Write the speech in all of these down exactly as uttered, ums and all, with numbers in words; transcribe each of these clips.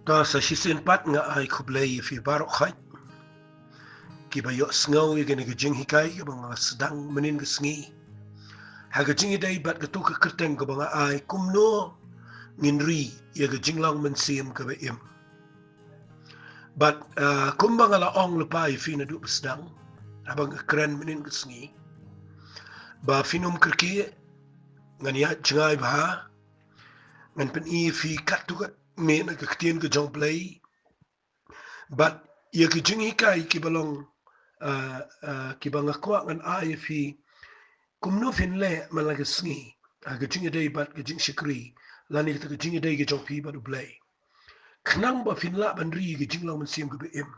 Ta sa shisien pat nga ai khublei ïa phi baroh khoit kiba ïohsngew ïa kane ka jinghikai kaba nga sdang mynnin ka sngi, ha ka jingïadei bad kato ka kyrteng kaba nga ai, kumno ngin ri ïa ka jinglong mynsiem kaba im. Bad, ah, kumba nga la ong lypa ïa phi naduh ba sdang, haba nga kren mynnin ka sngi, ba phin ym kyrkieh, ngan ïaid jngai bha, ngan pyni ïa phi katto katne na ka ktien ka jong U Blei. Bad ïa ki jinghikai kiba long, ah, ah, kiba nga kwah ngan ai ïa phi, kumno phin leh man la ka sngi ha ka jingïadei bad ka jingshakri, lane kata ka jingïadei ka jong phi bad U Blei, khnang ba phin lah ban ri ïa ka jinglong mynsiem kaba im.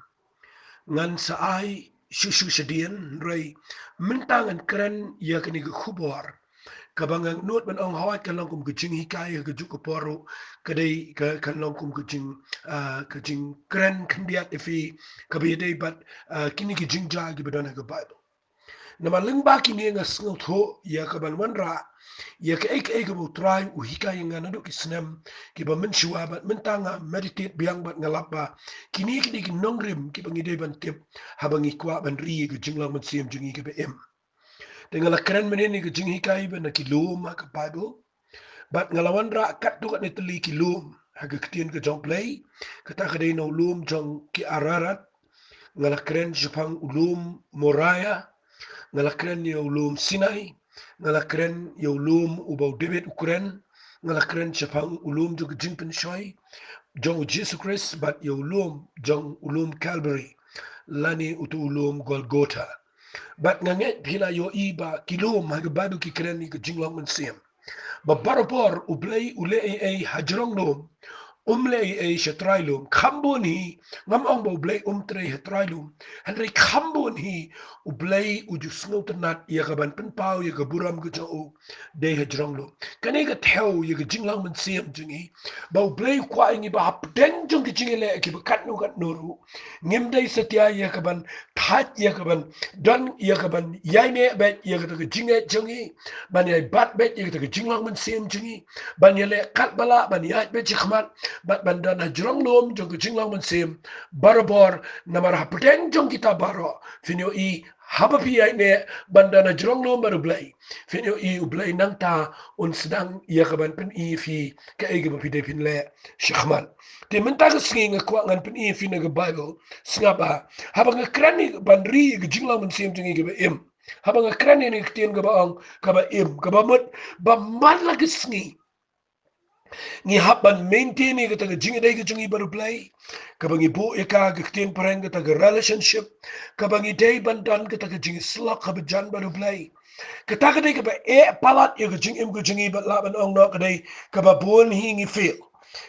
Ngan sa ai shuh shuh shadien, hynrei mynta ngan kren ïa kane ka khubor kaba nga nud ban ong hooid kan long kum ka jinghikai ha kajuh ka por ruh, ka dei ka, kan long kum ka jing, ah, ka jingkren khyndiat ïa phi kaba ïadei bad, ah, kine ki jingjia kiba don ha ka Baibl. Namar lyngba kine nga sngewthuh ïa kaban wanrah ïa kaei kaei kaba U Trai u hikai ïa nga naduh ki snem kiba mynshuwa, bad mynta nga meditate biang bad nga lap ba kine ki dei ki nongrim kiba ngi dei ban tip haba ngi kwah ban ri ïa ka jinglong mynsiem jong ngi kaba im. Te nga la kren mynhynnin ïa ka jinghikai ba na ki lum ha ka Baibl. Bad nga la wanrah katto katne tylli ki lum ha ka ktien ka jong U Blei. Kata ka dei na u lum jong ki Ararat. Nga la kren shaphang u lum Moria. Nga la kren ïa u lum Sinai. Nga la kren ïa u lum uba u David u kren. Nga la kren shaphang u lum jong ka jingpynshoi jong u Jisu Khrist bad ïa u lum jong u lum Calvary, lane uto u lum Golgotha. Bad nga ngeit phi la ïohi ba ki lum ha ka Baibl ki kren ïa ka jinglong mynsiem. Ba barabor U Blei u leh ei ei ha jrong lum, um leh ei ei sha trai lum. Kham bun hi, ngam ong ba U Blei um trei ha trai lum, hynrei kham bun hi U Blei u ju sngewtynnad ïa kaban pynpaw ïa ka burom ka jong u dei ha jrong lum. Kane ka thew ïa ka jinglong mynsiem jong ngi, ba U Blei u kwah ïa ngi ba hapdeng jong ki jingïaleh kiba katno katno ruh, ngim dei satia ïa kaban thait, ïa kaban don, ïa kaban ïaineh beit ïa kata ka jingngeit jong ngi, ban ïai bat beit ïa kata ka jinglong mynsiem jong ngi, ban ïaleh katba lah, ban ïaid beit shakhmat, bad ban don ha jrong lum jong ka jinglong mynsiem barabor. Namar hapdeng jong kita baroh, phin ïohi, haba phi ïaineh ban don ha jrong lum bad U Blei, phin ïohi U Blei nangta un sdang ïa kaban pyni ïa phi kaei kaba phi dei phin leh shakhmat. Te mynta ka sngi nga kwah ngan pyni ïa phi na ka Baibl, sngap ba haba nga kren ïa ban ri ïa ka jinglong mynsiem jong ngi kaba im, haba nga kren ïa kane ka ktien kaba ong kaba im, kaba mut ba man la ka sngi ngi hap ban maintain ïa kata ka jingïadei ka jong ngi bad U Blei, kaba ngi buh ïa ka, ka ktien phareng kata ka relationship, kaba ngi dei ban don kata ka jingïasyllok kaba jan bad U Blei. Kata ka dei kaba eh palat ïa ka jingim ka jong ngi, bad lah ban ong noh ka dei kaba bun hi ngi fail.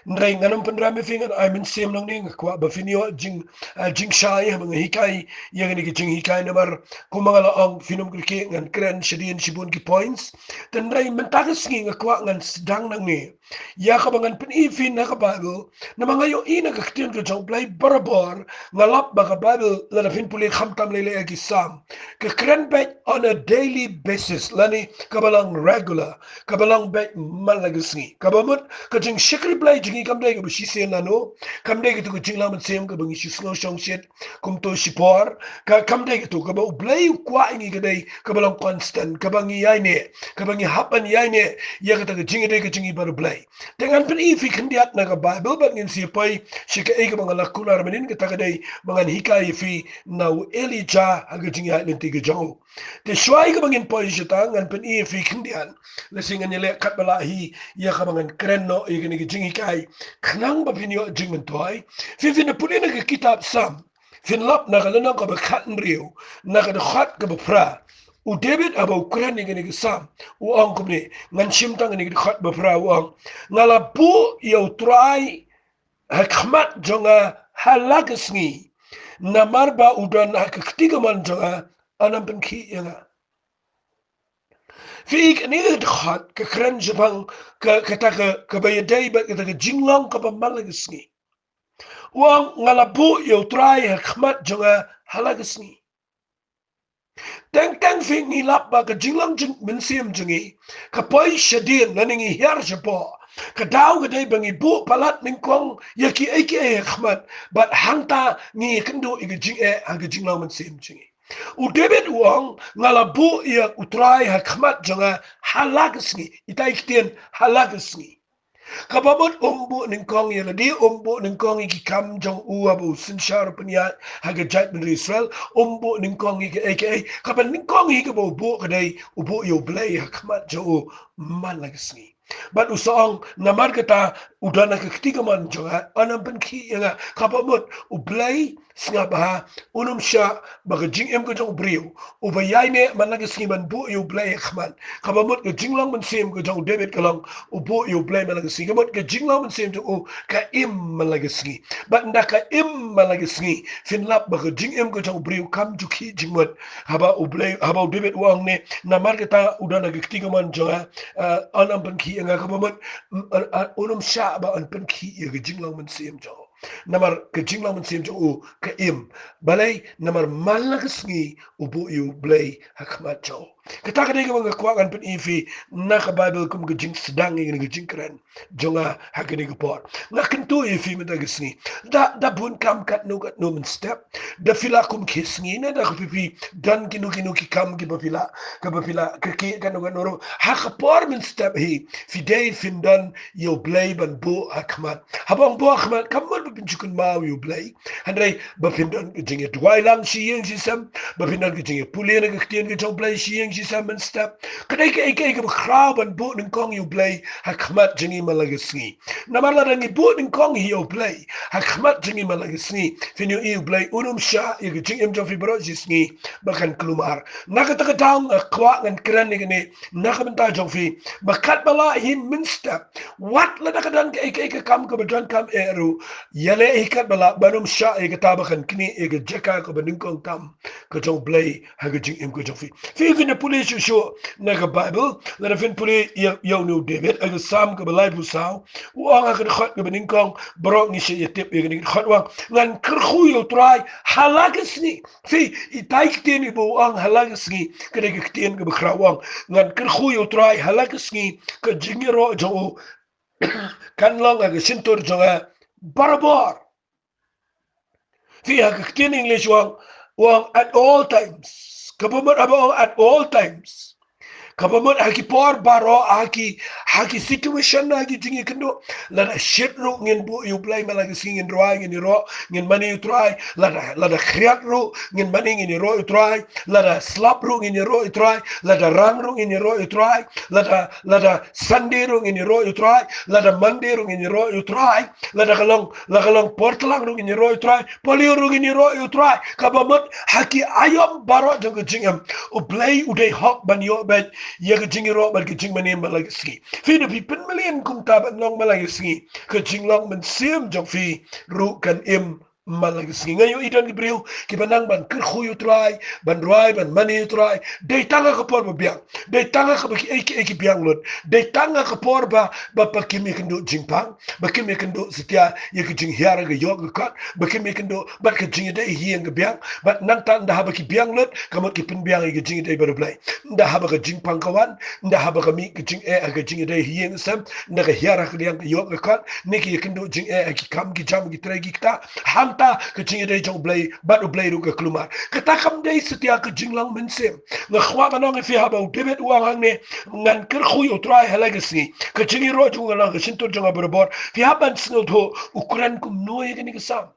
Hynrei ngan ym pynrem ïa phi, ngan ai mynsiem nangne, nga kwah ba phin ïoh jing, ah, jingshai haba nga hikai ïa kane ka jinghikai, namar kumba nga la ong, phin ym kyrkieh, ngan kren shadien shibun ki points. Te hynrei mynta ka sngi nga kwah ngan sdang nangne ïa kaba ngan pyni ïa phi na ka Baibl. Namar nga ïohi na ka ktien ka jong U Blei barabor, nga lap ba ka Baibl, lada phin pule khamtam lei lei ïa ki Salm, ka kren beit on a daily basis, lane kaba long regular, kaba long beit man la ka sngi. Kaba mut ka jingshakri Blei jong ngi kam dei kaba shisien lano, kam dei kato ka jinglong mynsiem kaba ngi shu sngew shongshit kumto shipor, ka, kam dei kato. Kaba U Blei u kwah ïa ngi ka dei kaba long constant, kaba ngi ïaineh, kaba ngi hap ban ïaineh ïa kata ka jingïadei ka jong ngi bad U Blei. Te ngan pyni ïa phi khyndiat na ka Baibl, bad ngin sa poi sha kaei kaba nga la kular mynhynnin, kata ka dei ba ngan hikai ïa phi na u Elijah ha ka jingïaid lynti ka jong u. Te shuwa ïa kaba ngin poi shata, ngan pyni ïa phi khyndiat, lehse ngan ïaleh katba lah hi ïa kaba ngan kren noh ïa kane ka jinghikai, khnang ba phin ïoh jingmyntoi. Phi, phin da pule na ka kitab Salm, phin lap na ka lynnong kaba khathynriew, na ka dkhot kaba phra. U David haba u kren ïa kane ka Salm, u ong kumne, ngan shim tang kane ka dkhot ba phra, u ong, nga la buh ïa U Trai ha khmat jong nga ha la ka sngi, namar ba u don ha ka kti kamon jong nga, un ym pynkhih ïa nga. Phi, kane ka dkhot ka kren shaphang ka, kata ka, kaba ïadei bad kata ka jinglong kaba man la ka sngi. U ong, nga la buh ïa U Trai ha khmat jong nga ha la ka sngi. Teng teng phi ngi lap ba ka jinglong jing mynsiem jong ngi ka poi shadien lane ngi hiar shapoh. Ka daw ka dei ba ngi buh palat nyngkong ïa kiei kiei ha khmat bad hangta ngi ïakynduh ïa ka jingeh ha ka jinglong mynsiem jong ngi. U David u ong, nga la buh ïa U Trai ha khmat jong nga ha la ka sngi. Ita i ktien ha la ka sngi. Kaba mut um buh nyngkong ïa lade, um buh nyngkong ïa ki kam jong u haba u synshar pynïaid ha ka jaitbynriew Israel, um buh nyngkong ïa kiei kiei. Kaba nyngkong ïa kaba u buh ka dei u buh ïa U Blei ha khmat jong u man la ka sngi. Bad u sa ong, namar kata u don ha ka kti kamon jong nga, un ym pynkhih ïa nga. Kaba mut U Blei sngap bha, un ym shah ba ka jingim ka jong u briew uba ïaineh man la ka sngi ban buh ïa U Blei ha khmat. Kaba mut ka jinglong mynsiem ka jong u David ka long u buh ïa U Blei man la ka sngi. Kaba mut ka jinglong mynsiem jong u ka im man la ka sngi. Bad ynda ka im man la ka sngi, phin lap ba ka jingim ka jong u briew kam ju khih jingmut. Haba U Blei, haba u David u ong ne, namar kata u don ha ka kti kamon jong nga, eh, un ym pynkhih ïa nga. Kaba mut, mm, eh, eh, un ym shah ba un pynkhih ïa ka jinglong mynsiem jong u. Namar ka jinglong mynsiem jong u ka im. Balei? Namar man la ka sngi u buh ïa U Blei ha khmat jong u. Kata ka dei kaba nga kwah ngan pyni ïa phi na ka Baibl kum ka jingsdang ïa kane ka jingkren jong nga ha kane ka por. Nga kyntu ïa phi mynta ka sngi. Da, da bun kam katno katno mynstep. Da phi lah kum ki sngi ne da kaba phi don kino kino ki kam kiba phi lah, kaba phi lah kyrkieh katno katno ruh. Ha ka por mynstep hi phi dei phin don ïa U Blei ban buh ha khmat. Haba ong buh ha khmat, kam mut ba phin shu kynmaw ïa U Blei. Hynrei ba phin don ka jingïaduwai lang shi ïing shi sem, ba phin don ka jingïapule na ka ktien ka jong U Blei shi ïing shi sem mynstep. Ka dei kaei kaei kaba khraw ban buh nyngkong ïa U Blei ha khmat jong ngi man la ka sngi. Namar lada ngi buh nyngkong hi ïa U Blei ha khmat jong ngi man la ka sngi, phin ïohi U Blei un ym shah ïa ka jingim jong phi baroh shi sngi ba kan kulmar. Na kata ka daw nga kwah ngan kren ïa kane na ka bynta jong phi, ba katba lah hi mynstep, wat lada ka don kaei kaei ka kam kaba donkam eh ruh, ïaleh hi katba lah, ban ym shah ïa kata ba kan knieh ïa ka jaka kaba nyngkong tam ka jong U Blei ha ka jingim ka jong phi. Phi kin ïa pule shuh shuh na ka Baibl, lada phin pule ïa, ïa une u David ha ka Salm kaba laiphew saw, u ong ha ka dkhot kaba nyngkong, baroh ngi shait ïa tip ïa kane ka dkhot, u ong, ngan kyrkhu ïa U Trai ha la ka sngi. Phi, ita i ktien iba u ong ha la ka sngi ka dei ka ktien kaba khraw, u ong, ngan kyrkhu ïa U Trai ha la ka sngi, ka jingïaroh jong u kan long ha ka shyntur jong nga barabor. Phi, ha ka ktien English u ong, u ong at all times. Kaba mut haba u ong at all times, kaba mut ha ki por baroh, ha ki, ha ki situation, ha ki jingïakynduh. Lada shit ruh ngin buh ïa U Blei man la ka sngi, ngin rwai, ngin ïaroh, ngin mane ïa U Trai. Lada, lada khriat ruh ngin mane, ngin ïaroh ïa U Trai. Lada slap ruh ngin ïaroh ïa U Trai. Lada rang ruh ngin ïaroh ïa U Trai. Lada, lada Sunday ruh ngin ïaroh ïa U Trai. Lada Monday ruh ngin ïaroh ïa U Trai. Lada ka long, lada ka long por tlang ruh ngin ïaroh ïa U Trai. Por lyiur ruh ngin ïaroh ïa U Trai. Kaba mut ha ki aïom baroh jong ka jingim, U Blei u dei hok ban ïoh beit ïa ka jingïaroh bad ka jingmane man la ka sngi. Phi, da phi pynmlien kumta ban long man la ka sngi, ka jinglong mynsiem jong phi ruh kan im man la ka sngi. Nga ïohi don ki briew kiba nang ban kyrkhu ïa U Trai, ban rwai, ban mane ïa U Trai, dei tang ha ka por ba biang. Dei tang ha kaba kiei kiei ki biang lut. Dei tang ha ka por ba, ba, ba kim ïakynduh jingpang, ba kim ïakynduh satia ïa ka jinghiar ha ka ïoh ka kot, ba kim ïakynduh bad ka jingïadei ha ïing ka biang. Bad nangta ynda haba ki biang lut, ka mut ki pynbiang ïa ka jingïadei bad U Blei. Ynda haba ka jingpang ka wan, ynda haba ka mih ka jingeh ha ka jingïadei ha ïing sem, ynda ka hiar ha ka liang ka ïoh ka kot, ne ki ïakynduh jingeh ha ki kam ki jam ki trei ki kta, hangta ka jingïadei jong U Blei bad U Blei ruh ka kulmar. Kata kam dei satia ka jinglong mynsiem. Nga kwah ban ong ïa phi, haba u David u ong hangne, ngan kyrkhu ïa U Trai ha la ka sngi, ka jingïaroh jong u kan long ha ka shyntur jong nga barabor. Phi hap ban sngewthuh u kren kumno ïa kane ka Salm.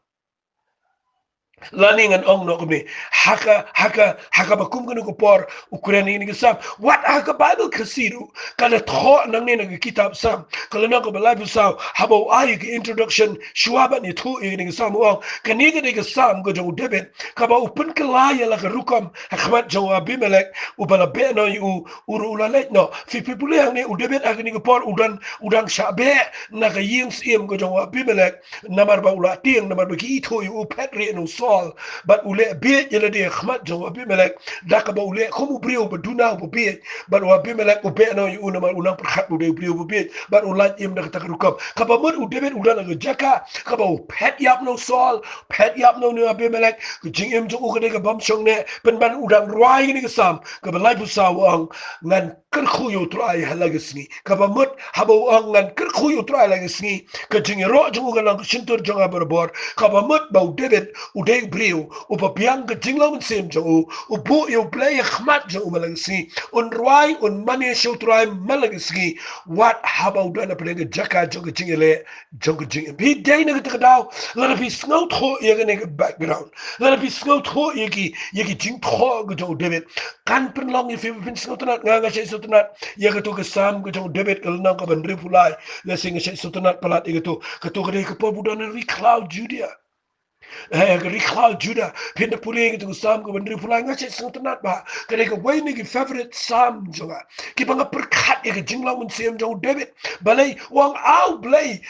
Lane ngan ong noh kumne, ha ka, ha ka, ha kaba kum kane ka por u kren ïa kane ka Salm. Wat ha ka Baibl Khasi ruh, ka la thoh nangne na ka kitab Salm, ka lynnong kaba laiphew saw, haba u ai ka introduction shuwa ban ïathuh ïa kane ka Salm, u ong, kane ka dei ka Salm ka jong u David kaba u pynkylla ïa la ka rukom ha khmat jong u Abimelek, uba la beh noh ïa u, u ruh u la leit noh. Phi, phi pule hangne, u David ha kane ka por u dang, u dang shah beh na ka ïing syiem ka jong u Abimelek, namar ba u la tieng, namar ba ki ithuh ïa u, phet rieh na u Saul. Saul, bad u leh bieit ïa lade ha khmat jong u Abimelek, da kaba u leh kum u briew ba duna uba bieit, bad u Abimelek u beh noh ïa u namar u nang pyrkhat u dei u briew uba bieit, bad u lait im da kata ka rukom. Kaba mut u David u don ha ka jaka kaba u phet ïap na u Saul, phet ïap na u Abimelek, ka jingim jong u ka dei kaba ym shong neh, pynban u dang rwai kane ka Salm kaba laiphew saw, u ong, ngan kyrkhu ïa u Trai ha la ka sngi. Kaba mut haba u ong ngan kyrkhu ïa u Trai ha la ka sngi, ka jingïaroh jong u ka long ka shyntur jong nga barabor. Kaba mut ba u David u dei u briew uba biang ka jinglong mynsiem jong u, u buh ïa u Blei ha khmat jong u man la ka sngi, un rwai un mane sha u Trai man la ka sngi, wat haba u don hapdeng ka jaka jong ka jingïaleh jong ka jingim. Phi dei na kata ka daw, lada phi sngewthuh ïa kane ka background, lada phi sngewthuh ïa ki, ïa ki jingthoh ka jong u David, kan pynlong ïa phi ba phin sngewtynnat. Nga, nga shait sngewtynnat ïa kato ka Salm ka jong u David, ka lynnong kaba hynriewphew lai. Lehse nga shait sngewtynnat palat ïa kato. Kato ka dei ka por ba u don ha ri khlaw Judia. Eh, ha ka ri khlaw Juda. Phin da pule ïa kato ka Salm kaba hynriewphew lai, nga shait sngewtynnat ba ka dei kawei na ki favorite Salm jong nga, kiba nga pyrkhat ïa ka jinglong mynsiem jong u David. Balei? U ong, A U Blei,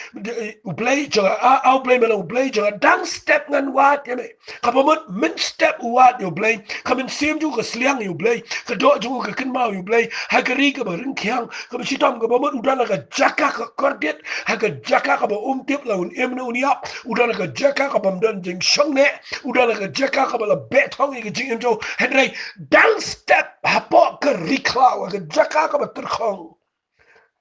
U Blei jong nga, A, A U Blei, me long U Blei jong nga, dang step ngan wad ïa me. Kaba mut mynstep u wad ïa u Blei, ka mynsiem jong u ka sliang ïa u Blei, ka doh jong u ka kynmaw ïa u Blei ha ka ri kaba ryngkhiang, kaba shitom. Kaba mut u don ha ka jaka ka kordit, ha ka jaka kaba um tip la un im ne un ïap, u don ha ka jaka kaba ym don jingshong neh, u don ha ka jaka kaba la beh thong ïa ka jingim jong u. Hynrei dang step hapoh ka ri khlaw, ha ka jaka kaba tyrkhong,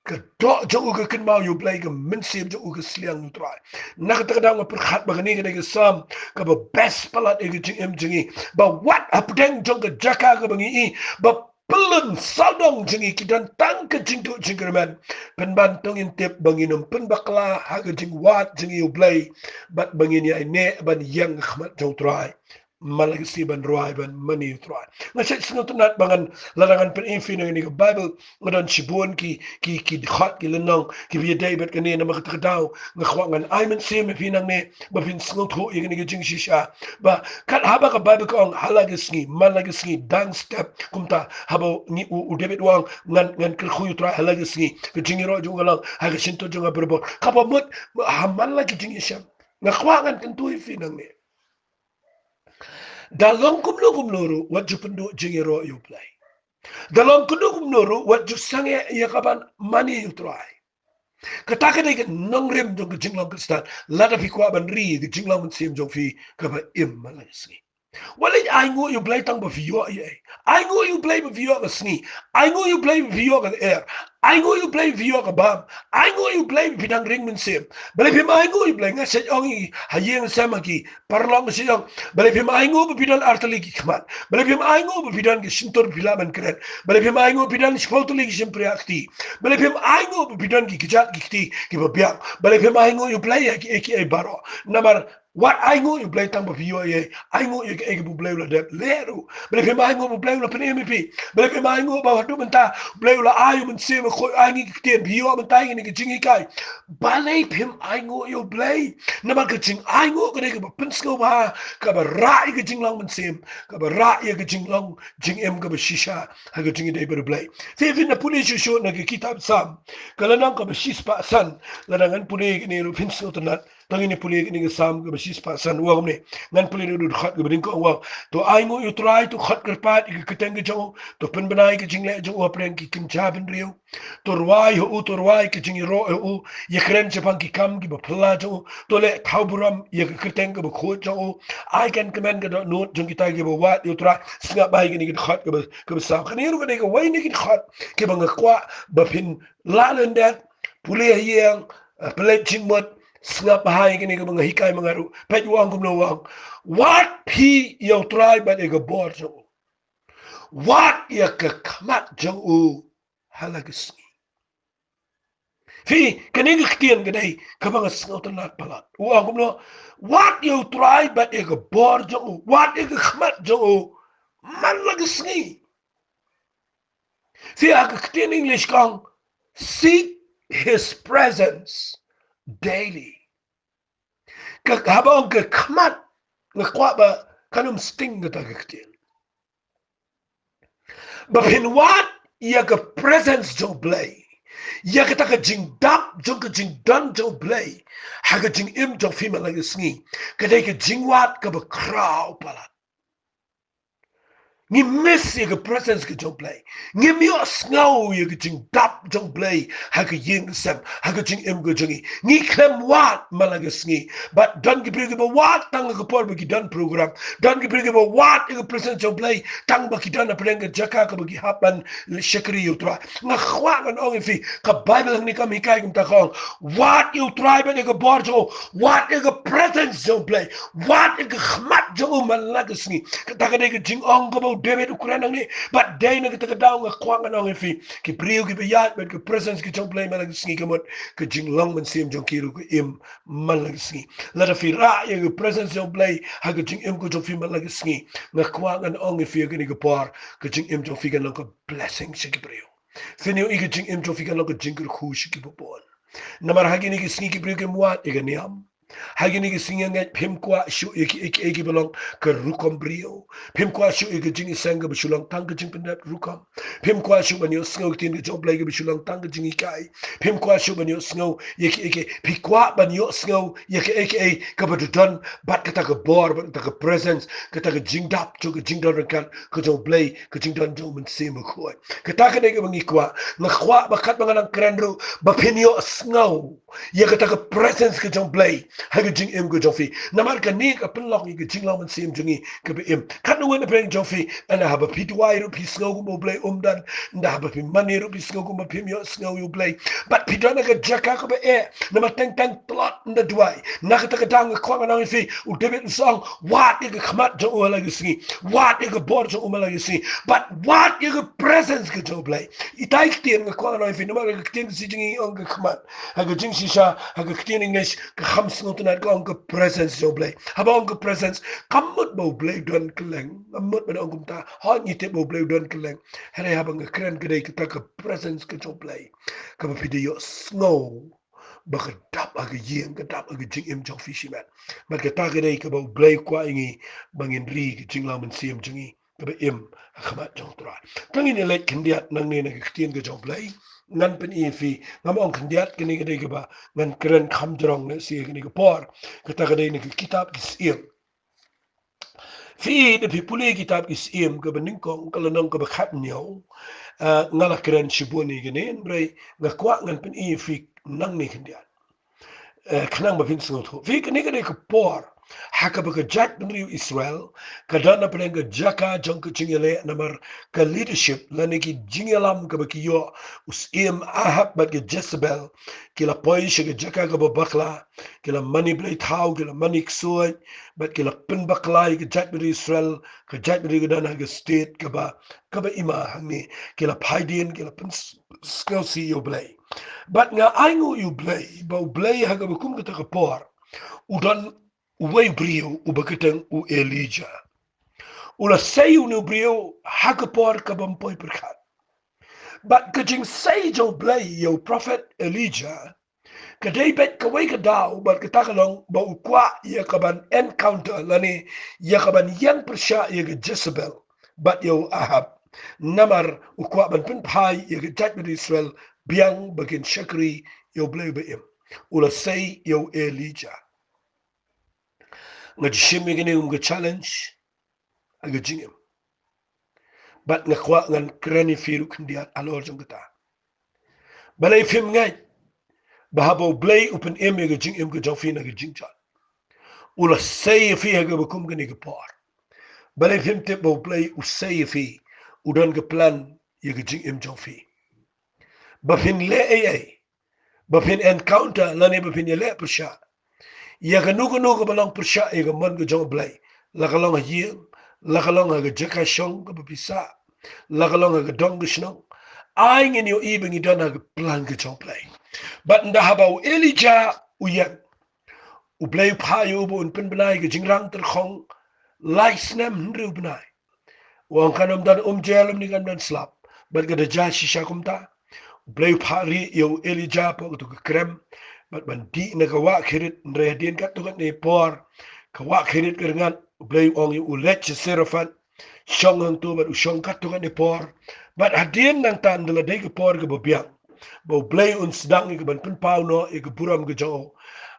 ka doh jong u ka kynmaw ïa u Blei, ka mynsiem jong u ka sliang ïa u Trai. Na kata ka daw nga pyrkhat ba kane ka dei ka Salm kaba best palat ïa ka jingim jong ngi, ba wat hapdeng jong ka jaka kaba ngi i ba pyllun sawdong jong ngi ki don tang ka jingduh jingkyrmen, pynban to ngin tip ba ngin ym pynbakla ha ka jingwad jong ngi ïa u Blei, bad ba ngin ïaineh ban ïeng ha khmat jong u Trai man la ka sngi ban rwai ban mane ïa u Trai. Nga shait sngewtynnat ba ngan, lada ngan pyni ïa phi na kane ka Baibl, nga don shibun ki, ki, ki dkhot, ki lynnong kiba ïadei bad kane. Namar kata ka daw nga kwah ngan ai mynsiem ïa phi nangne ba phin sngewthuh ïa kane ka jingshisha, ba kat haba ka Baibl ka ong ha la ka sngi, man la ka sngi, dang step, kumta haba ngi, u, u David u ong ngan, ngan kyrkhu ïa u Trai ha la ka sngi, ka jingïaroh jong u ka long ha ka shyntur jong nga barabor. Kaba mut ha man la ki jingïashem. Nga kwah ngan kyntu ïa phi nangne. Da long kumno kumno ruh, wat ju pynduh jingïaroh ïa u Blei. Da long kumno kumno ruh, wat ju sangeh ïa ka ban mane ïa u Trai. Kata ka dei ka nongrim jong ka jinglong Khristan. Lada phi kwah ban ri ïa ka jinglong mynsiem jong phi kaba im man la ka sngi, wat leit ainguh ïa u Blei tang ba phi ïoh ïa ei. Ainguh ïa u Blei ba phi ïoh ka sngi. Ainguh ïa u Blei ba phi ïoh ka lyer. Ainguh ïa u Blei ba phi ïoh ka bam. Ainguh ïa u Blei ba phi dang ring mynsiem. Balei phim ainguh ïa u Blei? Nga shait ong ïa, ha ïing sem ha ki paralok, nga shait ong, balei phim ainguh ba phi don ar tylli ki khmat? Balei phim ainguh ba phi don ki shyntur ba phi lah ban kren? Balei phim ainguh ba phi don shiphew tylli ki shympriahkti? Balei phim ainguh ba phi don ki kjat ki kti kiba biang? Balei phim ainguh ïa u Blei ïa kiei kiei baroh? Namar wat ainguh ïa u Blei tang ba phi ïoh ïa ei. Ainguh ïa kaei kaba u Blei u la dep leh ruh. Balei phim ainguh ba u Blei u la pynim ïa phi? Balei phim ainguh ba haduh mynta u Blei u la ai u Mynsiem Bakhuid, ai ngi ki ktien, phi ïoh mynta ïa kane ka jinghikai? Balei phim ainguh ïa u Blei? Namar ka jingainguh ka dei kaba pynsngewbha, kaba rah ïa ka jinglong mynsiem, kaba rah ïa ka jinglong jingim kaba shisha ha ka jingïadei bad u Blei. Te phin da pule shuh shuh na ka kitab Salm, ka lynnong kaba shispah san, lada ngan pule ïa kane ruh phin sngewtynnat. To ngin ïa pule ïa kane ka Salm kaba shispah san, u ong kumne. Ngan pule na u dkhot kaba nyngkong, u ong: To ainguh ïa u Trai, to khot kyrpad ïa ka kyrteng ka jong u, to pynbna ïa ka jingleh jong u hapdeng ki kynja bynriew. To rwai ha u, to rwai ka jingïaroh ha u, ïakren shaphang ki kam kiba phylla jong u. To leh thaw burom ïa ka kyrteng kaba khuid jong u. Ai kan kmen ka dohnud jong kita kiba wad ïa u Trai. Sngap bha ïa kane ka dkhot kaba, kaba saw. Kane ruh ka dei kawei na ki dkhot kiba nga kwah ba phin lah lyndet, pule ha ïing, eh, pynleit jingmut, sngap bha ïa kane kaba nga hikai ma nga ruh. Peit u ong kumno, u ong: Wad phi ïa u Trai bad ïa ka bor jong u. Wad ïa ka khmat jong u ha la ka sngi. Phi, kane ka ktien ka dei kaba nga sngewtynnat palat. U ong kumno? Wad ïa u Trai bad ïa ka bor jong u, wad ïa ka khmat jong u man la ka sngi. Phi, ha ka ktien English ka ong, seek his presence daily. Ka, haba ong ka khmat, nga kwah ba kan ym sting kata ka ktien. Ba phin wad ïa ka presence jong u Blei, Ïa kata ka jingdap jong ka jingdon jong U Blei ha ka jingim jong phi man la ka sngi ka dei ka jingwad kaba khraw palat. Ngi miss ïa ka presence ka jong U Blei. Ngim ïohsngew ïa ka jingdap jong U Blei ha ka ïing ka sem, ha ka jingim ka jong ngi. Ngi khlem wad man la ka sngi. Bad don ki briew kiba wad tang ha ka por ba ki don program. Don ki briew kiba wad ïa ka presence jong U Blei tang ba ki don hapdeng ka jaka kaba ki hap ban shakri ïa U Trai. Nga kwah ngan ong ïa phi, ka Baibl hangne kam hikai kumta, ka ong, wad ïa U Trai bad ïa ka bor jong u, wad ïa ka presence jong U Blei, wad ïa ka khmat jong u man la ka sngi. Kata ka dei ka jingong kaba u David u kren hangne. Bad dei na kata ka daw nga kwah ngan ong ïa phi, ki briew kiba ïaid bad ka presence ka jong U Blei man la ka sngi, ka mut ka jinglong mynsiem jong ki ruh ka im man la ka sngi. Lada phi rah ïa ka presence jong U Blei ha ka jingim ka jong phi man la ka sngi, nga kwah ngan ong ïa phi, ha kane ka por ka jingim jong phi kan long ka blessing sha ki briew. Phin ïohi ka jingim jong phi kan long ka jingkyrkhu sha kiba bun. Namar ha kine ki sngi ki briew kim wad ïa ka niam. Ha kine ki sngi, nga ngeit phim kwah shuh ïa kiei kiei kiba long ka rukom briew. Phim kwah shuh ïa ka jingiseng kaba shu long tang ka jingpyndep rukom. Phim kwah shuh ban ïohsngew ktien ka jong U Blei kaba shu long tang ka jinghikai. Phim kwah shuh ban ïohsngew ïa kiei kiei. Phi kwah ban ïohsngew ïa kiei kiei kaba don bad kata ka bor, bad kata ka presence, kata ka jingdap jong, ka jingdon ryngkat ka jong U Blei, ka jingdon jong U Mynsiem Bakhuid. Kata ka dei kaba ngi kwah. Nga kwah ba katba nga nang kren ruh, ba phin ïohsngew ïa kata ka presence ka jong U Blei ha ka jingim ka jong phi. Namar kane ka pynlong ïa ka jinglong mynsiem jong ngi kaba im. Katno ngut na pdeng jong phi, ynda haba phi duwai ruh phi sngew kumba U Blei um don, ynda haba phi mane ruh phi sngew kumba phim ïohsngew ïa U Blei. Bad phi don ha ka jaka kaba eh, namar teng teng tlot ynda duwai. Na kata ka daw nga kwah ngan ong ïa phi, u David u sa ong, wad ïa ka khmat jong u ha la ka sngi, wad ïa ka bor jong u man la ka sngi, bad wad ïa ka presence ka jong U Blei. Itai ktien nga kwah ngan ong ïa phi, namar ka ktien Khasi jong ngi ong ka khmat. Ha ka jingshisha, ha ka ktien English, ka kham sngewtynnad, ka ong ka presence jong U Blei. Haba ong ka presence, kam mut ba U Blei u don kylleng. Kam mut ban ong kumta. Hooid, ngi tip ba U Blei u don kylleng. Hynrei haba nga kren, ka dei kata ka presence ka jong U Blei kaba phi da ïohsngew ba ka dap ha ka ïing, ka dap ha ka jingim jong phi shimet. Bad kata ka dei kaba U Blei u kwah ïa ngi, ba ngin ri ka jinglong mynsiem jong ngi kaba im ha khmat jong U Trai. Tang ngin ïa leit khyndiat nangne na ka ktien ka jong U Blei. Ngan pyni ïa phi, ngam ong khyndiat, kane ka dei kaba ngan kren kham jrong na shi kane ka por. Kata ka dei na ka kitab Ki Syiem. Phi, da phi pule kitab Ki Syiem kaba nyngkong, ka lynnong kaba khathynñiew. Ah, nga la kren shibun ïa kane, hynrei nga kwah ngan pyni ïa phi nangne khyndiat. Eh, khnang ba phin sngewthuh. Phi, kane ka dei ka por ha kaba ka jaitbynriew Israel ka don hapdeng ka jaka jong ka jingïaleh, namar ka leadership lane ki jingïalam kaba ki ïoh, u syiem Ahab bad ka Jezebel ki la poi sha ka jaka kaba bakla, ki la mane blei thaw, ki la mane ksuid, bad ki la pynbakla ïa ka jaitbynriew Israel, ka jaitbynriew ka don ha ka state kaba, kaba ima hangne, ki la phai dien, ki la pynsngewsih ïa U Blei. Bad nga ainguh ïa U Blei, ba U Blei ha kaba kum kata ka por u don uwei u briew uba kyrteng u Elijah. U la sei ïa une u briew ha ka por kaba ym poi pyrkhat. Bad ka jingsei jong U Blei ïa u prophet Elijah ka dei beit kawei ka daw, bad kata ka long ba u kwah ïa kaban encounter lane ïa kaban ïeng pyrshah ïa ka Jezebel bad ïa u Ahab. Namar u kwah ban pynphai ïa ka jaitbynriew Israel biang ba kin shakri ïa U Blei uba im. U la sei ïa u Elijah. Nga ju shim ïa kane kum ka challenge ha ka jingim. Bad nga kwah ngan kren ïa phi ruh khyndiat halor jong kata. Balei phim ngeit ba haba U Blei u pynim ïa ka jingim ka jong phi na ka jingjot, u la sei ïa phi ha kaba kum kane ka por? Balei phim tip ba U Blei u sei ïa phi, u don ka plan ïa ka jingim jong phi? Ba phin leh ei ei, ba phin encounter lane ba phin ïaleh pyrshah ïa kano kano kaba long pyrshah ïa ka mon ka jong U Blei, la ka long ha ïing, la ka long ha ka jaka shong kaba phi sah, la ka long ha ka dong ka shnong. Ai ngin ïohi ba ngi don ha ka plan ka jong U Blei. Bad ynda haba u Elijah u ïeng, U Blei u phah ïa u ba un pynbna ïa ka jingrang tyrkhong lai snem hynriew bnai. U ong kan ym don umjer lymne kan ym don slap. Bad ka da jia shisha kumta. U Blei u phah rieh ïa u Elijah hapoh kato ka krem, bad ban dih na ka wah khirit, hynrei hadien katto katne por ka wah khirit ka rngat. U Blei u ong ïa u leit sha Zarephath, shong hangto, bad u shong katto katne por. Bad hadien nangta, ynda la dei ka por kaba biang, ba U Blei un sdang ïa ka ban pynpaw noh ïa ka burom ka jong u,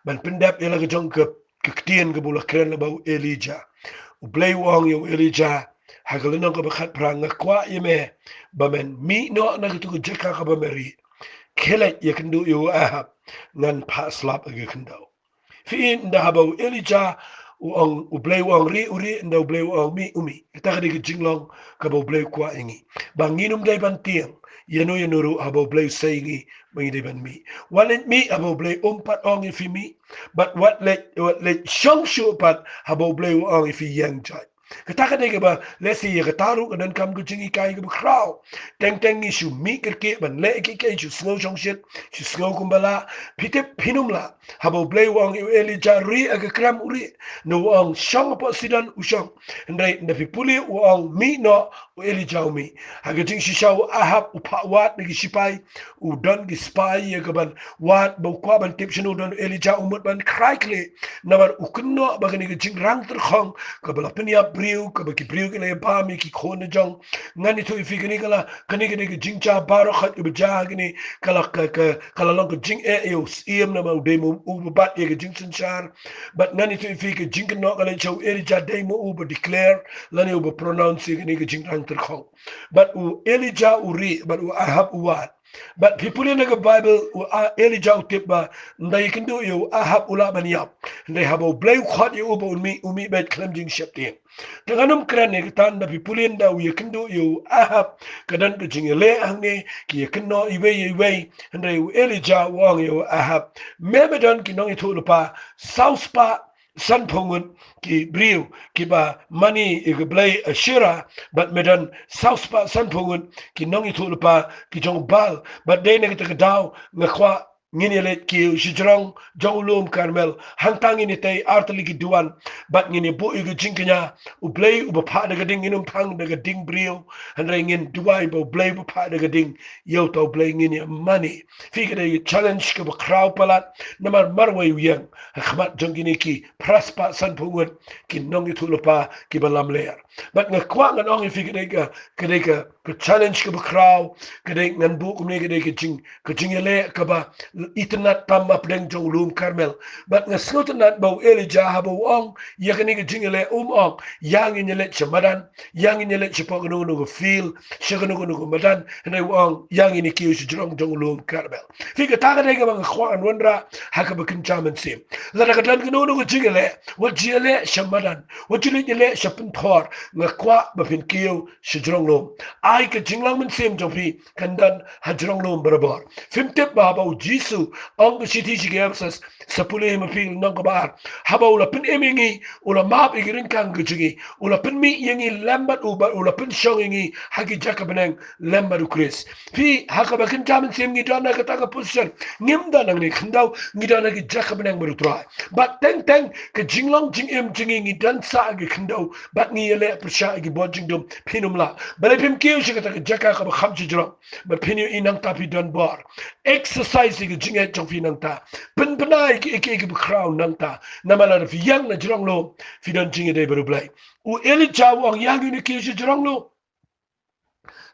ban pyndep ïa la ka jong ka, ka ktien kaba u la kren lypa u Elijah. U Blei u ong ïa u Elijah ha ka lynnong kaba khatphra, nga kwah ïa me ba men mih noh na katu ka jaka kaba me rieh. Khie leit ïakynduh ïa u Ahab, ngan phah slap ïa ka khyndew. Phi i, ynda haba u Elijah u ong, U Blei u ong rieh, u rieh, ynda U Blei u ong mih, u mih. Kata ka dei ka jinglong kaba U Blei u kwah ïa ngi, ba ngin ym dei ban tieng ïano ïano ruh haba U Blei u sei ïa ngi ba ngi dei ban mih. Wat leit mih haba U Blei um pat ong ïa phi mih, bad wat leit, wat leit shong shuh pat haba U Blei u ong ïa phi ïeng joit. Kata ka dei kaba lehse ïa kata ruh ka donkam ka jinghikai kaba khraw. Teng teng ngi shu mih kyrkieh ban leh kiei kiei, shu sngew shongshit, shu sngew kumba lah. Phi tip, phin ym lah. Haba U Blei u ong ïa u Elijah rieh ha ka krem, u rieh. Ynda u ong shong hapoh Sidon, u shong. Hynrei ynda phi pule, u ong mih noh, u Elijah u mih. Ha ka jingshisha u Ahab u phah wad na ki shipai, u don ki spy ïa ka ban wad, ba u kwah ban tip shano don u Elijah, u mut ban khrai khlieh. Namar u kynnoh ba kane ka jingrang tyrkhong kaba la pynïap briew, kaba ki briew ki la ïa bam ïa ki khun na jong. Ngan ïathuh ïa phi, kane ka la, kane, kane ka jingja baroh kaba jia kane ka la, ka, ka, ka la long ka jingeh ïa u Syiem namar u dei ma u ba bat ïa ka jingsynshar. Bad ngan ïathuh ïa phi, ka jingkynnoh ka la leit sha u Elijah, dei ma u ba declare lane u ba pronounce ïa kane ka jingrang tyrkhong. Bad u Elijah u rieh, bad u Ahab u wad. Bad phi pule na ka Baibl, u A-, Elijah u tip ba ynda ïakynduh ïa u Ahab u lah ban ïap. Hynrei haba U Blei u khot ïa u ba un mih, u mih beit khlem jingsheptieng. Te ngan ym kren ïa kata, ynda phi pule ynda u ïakynduh ïa u Ahab, ka don ka jingïaleh hangne, ki ïakynnoh iwei ïa iwei. Hynrei u Elijah u ong ïa u Ahab, me, me don ki nongïathuhlypa saw spah sanphew ngut ki briew kiba mane ïa ka blei Asherah, bad me don saw spah sanphew ngut ki nongïathuhlypa ki jong u Baal, bad dei na kata ka daw nga kwah ngin ïaleit kiew shajrong jong u lum Karmel, hangta ngin ïatei artylli ki duwan, bad ngin ïabuh ïa ka jingkñia. U Blei uba phah da ka ding, ngin ym thang da ka ding briew, hynrei ngin duwai ba U Blei uba phah da ka ding, ïa uta U Blei ngin ïamane. Phi, ka dei ka challenge kaba khraw palat, namar marwei u ïeng ha khmat jong kine ki phra spah sanphew ngut ki nongïathuhlypa kiba lamler. Bad nga kwah ngan ong ïa phi, ka dei ka, ka dei ka, ka challenge kaba khraw, ka dei, ngan buh kumne, ka dei ka jing, ka jingïaleh kaba itynnad tam hapdeng jong u lum Karmel. Bad nga sngewtynnad ba u Elijah haba u ong ïa kane ka jingïaleh, um ong ïa ngin ïaleit sha madan, ïa ngin ïaleit shapoh kano kano ka field, sha kano kano ka madan, hynrei u ong ïa ngin ïakiew shajrong jong u lum Karmel. Phi, kata ka dei kaba nga kwah ngan wanrah ha kaba kynja mynsiem. Lada ka don kano kano ka jingïaleh, wat ju ïaleh sha madan, wat ju leit ïaleh sha pynthor, nga kwah ba phin kiew shajrong lum. Ai ka jinglong mynsiem jong phi kan don hajrong lum barabor. Phim tip ba haba u Jisu, ong ka shithi sha ki Ephesus, sa pule ma phi lynnong kaba ar, haba u la pynim ïa ngi, u la map ïa ki ryngkang ka jong ngi, u la pynmih ïa ngi lem bad u, bad u la pynshong ïa ngi ha ki jaka bneng lem bad u Khrist. Phi, ha kaba kynja mynsiem ngi don ha kata ka position, ngim don hangne khyndew, ngi don ha ki jaka bneng bad u Trai. Bad teng teng ka jinglong jingim jong ngi, ngi don sah ha ki khyndew bad ngi ïaleh pyrshah ïa ki bor jingdum, phin ym lah. Balei phim kiew sha kata ka jaka kaba kham shajrong? Bad phin ïohi nangta phi don bor. Exercise ïa ka jingngeit jong phi nangta. Pynbna ïa ki, ïa ki, ïa ki bakhraw nangta. Namar lada phi ïeng na jrong lum, phi don jingïadei bad U Blei. U Elijah u ong ïa ngin ïakiew sha jrong lum.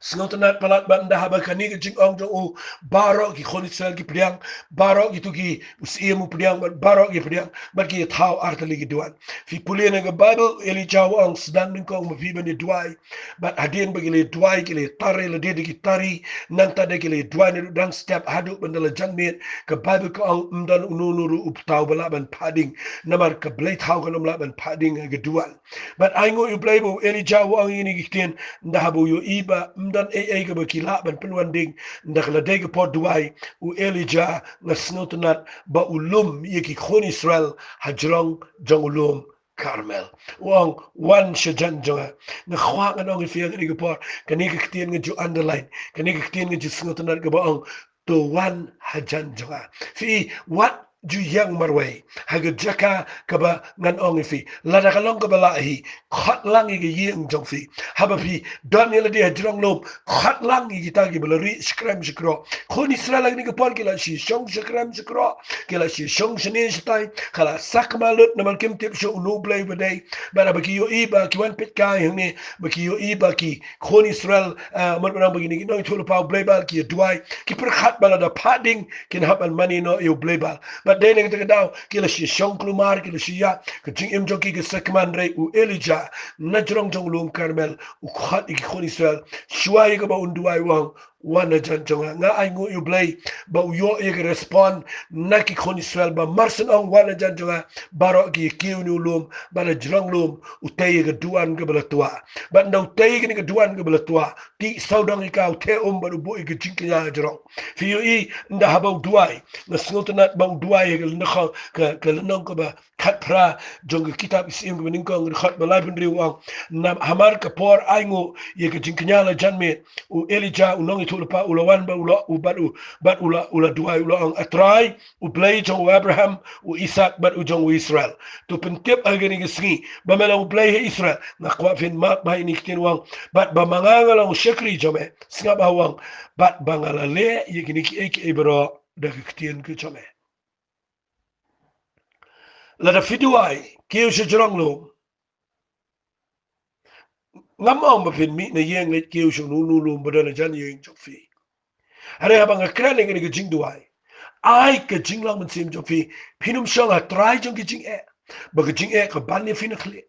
Sngewtynnad palat ba ynda haba kane ka jingong jong u, baroh ki khun Israel ki pdiang, baroh kito ki, u Syiem u pdiang, bad baroh ki pdiang, bad ki ïathaw artylli ki duwan. Phi pule na ka Baibl, Elijah u ong sdang nyngkong ma phi ban ïa duwai. Bad hadien ba ki la duwai, ki la tar ïa lade da ki tari, nangta da ki la duwai naduh dang step haduh ban da la jan miet, ka Baibl ka ong ym don uno uno ruh uta uba lah ban phah ding. Namar ka blei thaw kan ym lah ban phah ding ha ka duwan. Bad ainguh ïa U Blei ba u Elijah u ong ïa kine ki ktien, ynda haba u ïohi ba ym don ei ei kaba ki lah ban pynwan ding, ynda ka la dei ka por duwai, u Elijah, nga sngewtynnad ba u lum ïa ki khun Israel hajrong jong u lum Karmel. U ong, wan shajan jong nga. Nga kwah ngan ong ïa phi ha kane ka por, kane ka ktien nga ju underline, kane ka ktien nga ju sngewtynnad kaba ong, to wan hajan jong nga. Phi, wat ju ïeng marwei ha ka jaka kaba ngan ong ïa phi. Lada ka long kaba lah hi, khot lang ïa ka ïing jong phi. Haba phi don ïa lade ha jrong lum, khot lang ïa kita kiba la rieh shakrem shakroh. Khun Israel ha kane ka por ki la shong shakrem shakroh, ki la shong shane shatai, ka la sakma lut namar kim tip shuh uno U Blei ba dei. Bad haba ki ïohi ba ki wan peit kai hangne, ba ki ïohi ba ki khun Israel, ah, mut ba nang ba kine ki nongïathuhlypa U Blei Baal ki duwai, ki pyrkhat ba lada phah ding kin hap ban mane noh ïa U Blei Baal. Bad dei na kata ka daw ki la shong kulmar, ki la shong ïa ka jingim jong ki ka sakma, hynrei u Elijah na jrong jong u lum Karmel u khot ïa ki khun Israel. Shuwa ïa kaba un duwai u ong, wan hajan jong nga. Nga ainguh ïa U Blei ba u ïoh ïa ka respond na ki khun Israel ba mar shen ong wan hajan jong nga, baroh ki ïa kiew ïa une u lum, bad ha jrong lum u tei ïa ka duwan kaba la twah. Bad ynda u tei ïa kane ka duwan kaba la twah, tih sawdong ïa ka, u theh um bad u buh ïa ka jingkñia ha jrong. Phi ïohi, ynda haba u duwai, nga sngewtynnat ba u duwai ïa ka lynnong, ka, ka lynnong kaba khatphra jong ka kitab Ki Syiem kaba nyngkong, dkhot ba laiphew hynriew u ong, namar ka por ainguh ïa ka jingkñia la jan miet, u Elijah u nongïathuhlypa u la wan bad u la, u bad u, bad u la, u la duwai u la ong, A Trai, U Blei jong u Abraham, u Isaak bad u jong u Israel, to pyntip ha kane ka sngi ba me long U Blei ha Israel. Nga kwah phin map ba ha kine ki ktien u ong, bad ba ma nga nga long u shakri jong me, sngap ha u ong, bad ba nga la leh ïa kine kiei kiei baroh da ka ktien ka jong me. Lada phi duwai, kiew sha jrong lum. Ngam ong ba phin mih na ïing leit kiew sha uno uno u lum ba don hajan ïing jong phi. Hynrei haba nga kren ïa kane ka jingduwai, ai ka jinglong mynsiem jong phi, phin ym shong ha trai jong ka jingeh, ba ka jingeh ka ban ïa phi na khlieh.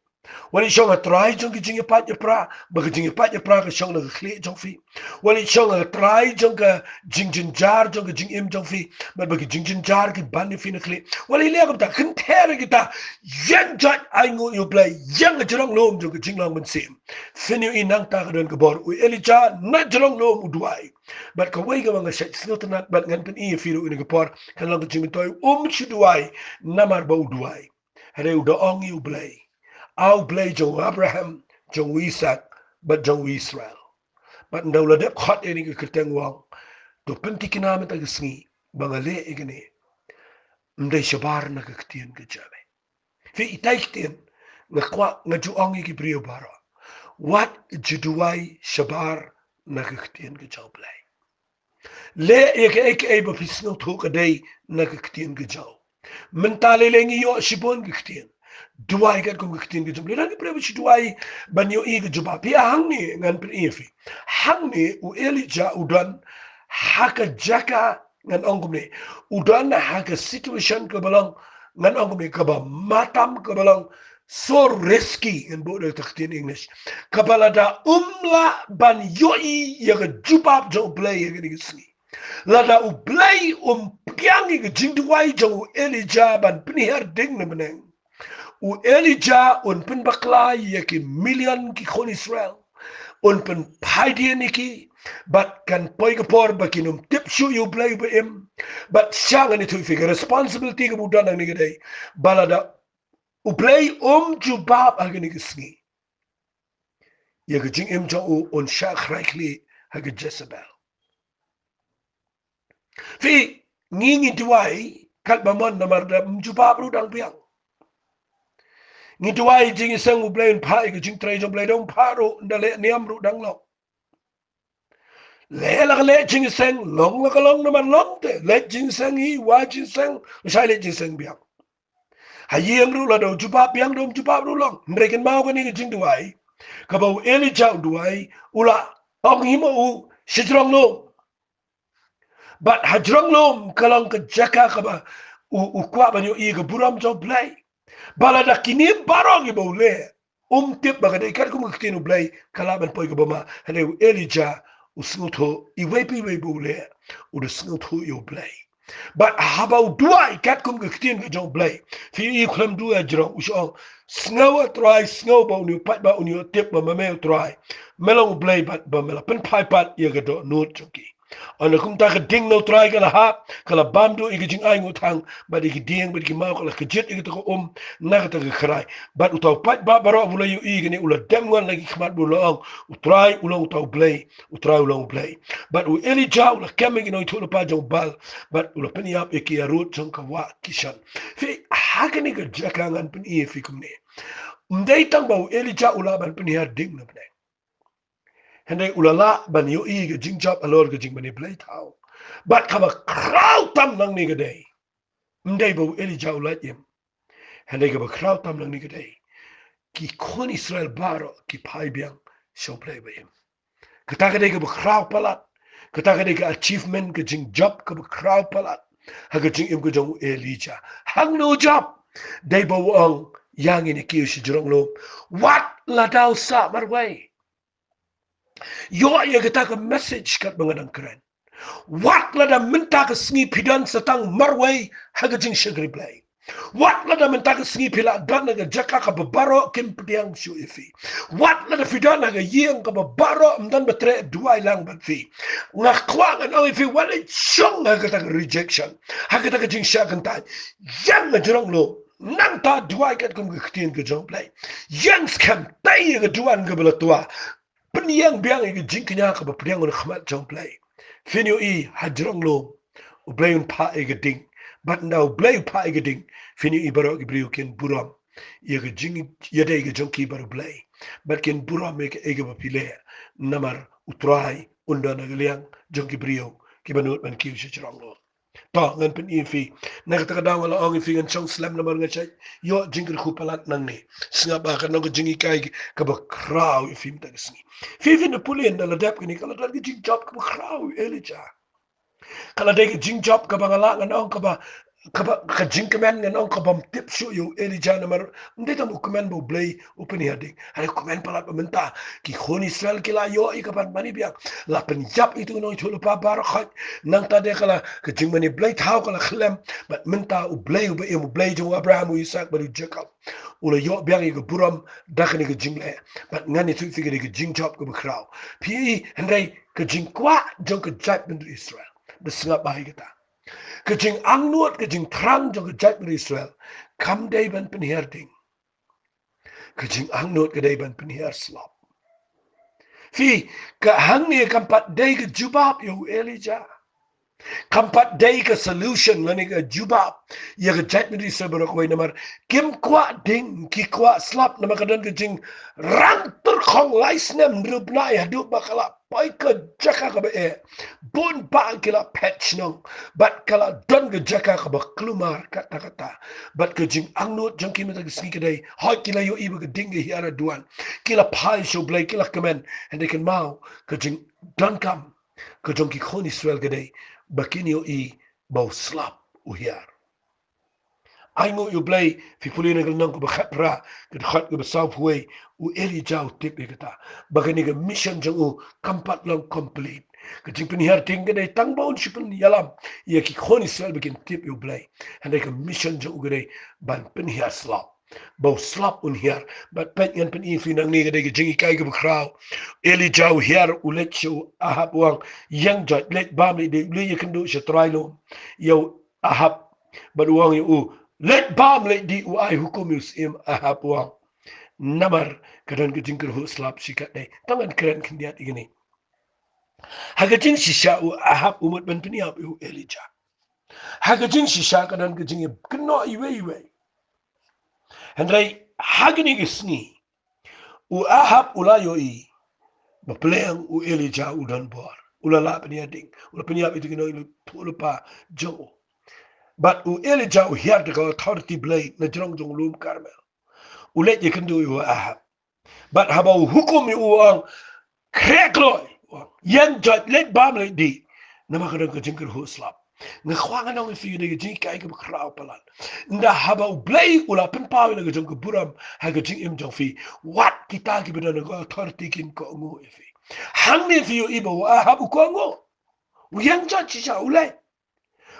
Wat leit shong ha trai jong ka jingïapait ïapra, ba ka jingïapait ïapra ka shong na ka khlieh jong phi. Wat leit shong ha trai jong ka jingjynjar jong ka jingim jong phi, bad ba ka jingjynjar ka ban ïa phi na khlieh. Wat leit leh kumta, kynthei kita, ïeng jait ainguh ïa U Blei, ïeng ha jrong lum jong ka jinglong mynsiem. Phin ïohi nangta ka don ka bor. U Elijah na jrong lum u duwai. Bad kawei kaba nga shait sngewtynnat bad ngan pyni ïa phi ruh ha kane ka por, kan long ka jingmyntoi, um shu duwai namar ba u duwai. Hynrei u da ong ïa U Blei, A U Blei jong u Abraham, jong u Isaak bad jong u Israel. Bad ynda u la dep khot ïa kane ka kyrteng u ong, to pynthikna mynta ka sngi ba nga leh ïa kane, ym dei shabar na ka ktien ka jong me. Phi, itai i ktien nga kwah, nga ju ong ïa ki briew baroh, wat ju duwai shabar na ka ktien ka jong U Blei. Leh ïa kaei kaei ba phi sngewthuh ka dei na ka ktien ka jong U. Mynta lei lei ngi ïoh shibun ka ktien. Duwai katkum ka ktien ka jong U Blei. Don ki briew ba shu duwai ban ïohi ka jubab. Phi, hangne ngan pyni ïa phi. Hangne u Elijah u don ha ka jaka, ngan ong kumne, u don ha ka situation kaba long, ngan ong kumne, kaba matam, kaba long so risky, ngan buh da ka ktien English, kaba lada um lah ban ïohi ïa ka jubab jong U Blei ha kane ka sngi. Lada U Blei um pdiang ïa ka jingduwai jong u Elijah ban pynhiar ding na bneng, u Elijah un pynbakla ïa ki million ki khun Israel, un pynphaidien ïa ki, bad kan poi ka por ba kin ym tip shuh ïa U Blei uba im. Bad sha ngan ïathuh ïa phi ka responsibility kaba u don hangne ka dei ba lada U Blei um jubab ha kane ka sngi, ïa ka jingim jong u un shah khrai khlieh ha ka Jezebel. Phi, ngi ngi duwai katba mon namar da ym jubab ruh dang biang. Ngi duwai jingïaseng U Blei un phah ïa ka jingtrei jong U Blei, da um phah ruh, da leh niam ruh dang long. Leh la ka leh jingïaseng, long la ka long namar long te. Leh jingïaseng hi, wad jingïaseng, shah leh jingïaseng biang. Ha ïing ruh lada u jubab biang, da um jubab ruh long. Hynrei kynmaw kane ka jingduwai kaba u Elijah u duwai, u la ong hi ma u, sha jrong lum. Bad ha jrong lum ka long ka jaka kaba u, u kwah ban ïohi ka burom jong U Blei. Ba lada kine baroh kiba u leh um tip ba ka dei katkum ka ktien U Blei, ka lah ban poi kaba ma. Hynrei u Elijah u sngewthuh, iwei pa iwei ba u leh u da sngewthuh ïa U Blei. Bad haba u duwai katkum ka ktien ka jong U Blei, phi ïohi khlem duwai jrong u shu ong, sngew A Trai, sngew ba une u paidbah un ïoh tip ba ma me U Trai me long U Blei bad ba me la pynphai pat ïa ka dohnud jong ki. Hynda kumta ka ding na U Trai ka la hap, ka la bam duh ïa ka jingainguh thang, bad ïa ki dieng bad ki maw ka la kjit ïa kata ka um na kata ka khrai. Bad uta u paidbah baroh u la ïohi kane, u la dem wan la ki khmat bad u la ong, U Trai u long uta U Blei, U Trai u long U Blei. Bad u Elijah u la kem ïa ki nongïathuhlypa jong u Baal, bad u la pynïap ïa ki arud jong ka wah Kishon. Phi, ha kane ka jaka ngan pyni ïa phi kumne. Ym dei tang ba u Elijah u lah ban pynhiar ding na bneng. Hynrei u la lah ban ïohi ka jingjop halor ka jingmane blei thaw. Bad kaba khraw tam nangne ka dei, ym dei ba u Elijah u lait im. Hynrei kaba khraw tam nangne ka dei, ki khun Israel baroh ki phai biang sha U Blei ba im. Kata ka dei kaba khraw palat. Kata ka dei ka achievement, ka jingjop kaba khraw palat ha ka jingim ka jong u Elijah. Hangno u jop? Dei ba u ong, ïa ngin ïa kiew sha jrong lum, wat lada u sah marwei. Ïoh ïa kata ka message katba nga dang kren. Wat lada mynta ka sngi phi don sa tang marwei ha ka jingshakri Blei. Wat lada mynta ka sngi phi la don ha ka jaka kaba baroh kim pdiang shuh ïa phi. Wat lada phi don ha ka ïing kaba baroh ym don ba treh duwai lang bad phi. Nga kwah ngan ong ïa phi, wat leit shong ha kata ka rejection, ha kata ka jingshah kyntait. Ïeng ha jrong lum, nangta duwai katkum ka ktien ka jong U Blei. Ïeng skhem, tei ïa ka duwan kaba la twa. Pynïeng biang ïa ka jingkñia kaba pdiang na khmat jong U Blei. Phin ïohi ha jrong lum, U Blei un phah ïa ka ding. Bad ynda U Blei u phah ïa ka ding, phin ïohi baroh ki briew kin burom ïa ka jingïadei ka jong ki bad U Blei. Bad kin burom ïa kaei kaba phi leh. Namar U Trai un don ha ka liang jong ki briew kiba nud ban kiew sha jrong lum. To, ngan pyni ïa phi. Na kata ka daw nga la ong ïa phi ngan shong slem namar nga shait ïoh jingkyrkhu palat nangne. Sngap ba ka nong ka jinghikai kaba khraw ïa phi mynta ka sngi. Phi, phin da pule ynda la dep kane ka la don ka jingjop kaba khraw ïa u Elijah. Ka la dei ka jingjop kaba nga lah ngan ong kaba, kaba, ka jingkmen ngan ong kabym tip shuh ïa u Elijah namar ym dei tang u kmen ba U Blei u pynhiar ding. Hynrei kmen palat ba mynta ki khun Israel ki la ïoh ïa ka ban mane biang. La pynïap ïa ki nongïathuhlypa baroh khoit. Nangta de ka la, ka jingmane blei thaw ka la khlem. Bad mynta U Blei uba im, U Blei jong u Abraham, u Isaak bad u Jakob, u la ïoh biang ïa ka burom da kane ka jingleh. Bad ngan ïathuh ïa phi ka dei ka jingjop kaba khraw. Phi, hynrei ka jingkwah jong ka jaitbynriew Israel, da sngap bha ïa kata. Ka jingangnud, ka jingthrang jong ka jaitbynriew Israel kam dei ban pynhiar ding. Ka jingangnud ka dei ban pynhiar slop. Phi, ka hangne kam pat dei ka jubab ïa u Elijah. Kam pat dei ka solution lane ka jubab ïa ka jaitbynriew Israel baroh kawei namar kim kwah ding, ki kwah slap namar ka don ka jingrang tyrkhong lai snem hynriew bnai haduh ba ka la poi ka jaka kaba eh. Bun bah ki la phet shnong bad ka la don ka jaka kaba kulmar katta katta. Bad ka jingangnud jong ki mynta ka sngi ka dei, hooid ki la ïohi ba ka ding ka hiar haduh, ki la phai sha U Blei, ki la kmen, hynrei kynmaw ka jingdonkam ka jong ki khun Israel ka dei ba kin ïohi ba u slap u hiar. Ainguh ïa U Blei, phi pule na ka lynnong kaba khatphra, ka dkhot kaba sawphew wei, u Elijah u tip ïa kata. Ba kane ka mission jong u kam pat long complete. Ka jingpynhiar ding ka dei tang ba un shu pynïalam ïa ki khun Israel ba kin tip ïa U Blei. Hynrei ka mission jong u ka dei ban pynhiar slap. Ba u slap un hiar. Bad peit ngan pyni ïa phi nangne ka dei ka jinghikai kaba khraw. Elijah u hiar u leit sha u Ahab u ong, ïeng joit, leit bam leit dih, leit ïakynduh sha trai lum ïa u Ahab. Bad u ong ïa u, leit bam leit dih, u ai hukum ïa u syiem Ahab u ong. Namar ka don ka jingkyrhuh slap shi katdei. To ngan kren khyndiat ïa kane. Ha ka jingshisha u Ahab u mut ban pynïap ïa u Elijah. Ha ka jingshisha ka don ka jingïakynnoh iwei iwei. Hynrei ha kane ka sngi u Ahab u la ïohi ba pleng u Elijah u don bor. U la lah pynïading, u la pynïap ïa ki nongïathuhlypa jong u. Bad u Elijah u hiar da ka authority Blei na jrong jong u lum Karmel. U leit ïakynduh ïa u Ahab. Bad haba u hukum ïa u u ong, khreh kloi, u ong, ïeng joit, leit bam leit dih. Namar ka don ka jingkyrhuh slap. Nga kwah ngan ong ïa phi ka dei ka jinghikai kaba khraw palat. Ynda haba U Blei u la pynpaw ïa la ka jong ka burom ha ka jingim jong phi, wat kita kiba don ka authority kin kohnguh ïa phi. Hangne phi ïohi ba u Ahab u kohnguh. U ïeng joit shisha, u leit.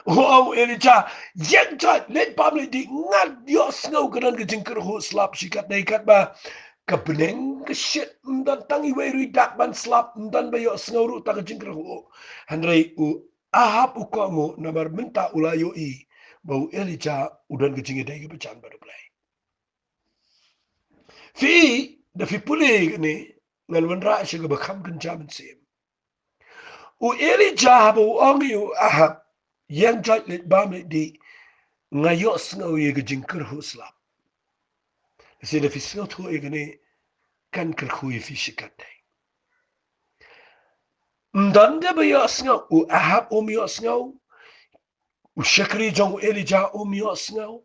U ong u Elijah, ïeng joit, leit bam leit dih, ngan ïohsngew ka don ka jingkyrhuh slap shi katdei katba ka bneng ka shit, ym don tang iwei ruh i dak ban slap, ym don ba ïohsngew ruh ta ka jingkyrhuh. Hynrei u Ahab u kohnguh namar mynta u la ïohi ba u Elijah u don ka jingïadei kaba jan bad U Blei. Phi, da phi pule kane, ngan wanrah sha kaba kham kynja mynsiem. U Elijah haba u ong ïa u Ahab, ïeng joit leit bam leit dih, nga ïohsngew ïa ka jingkyrhuh slap. Lehse da phi sngewthuh ïa kane, kan kyrkhu ïa phi shikatdei. Ym don de ba ïohsngew, u Ahab um ïohsngew, u shakri jong u Elijah um ïohsngew.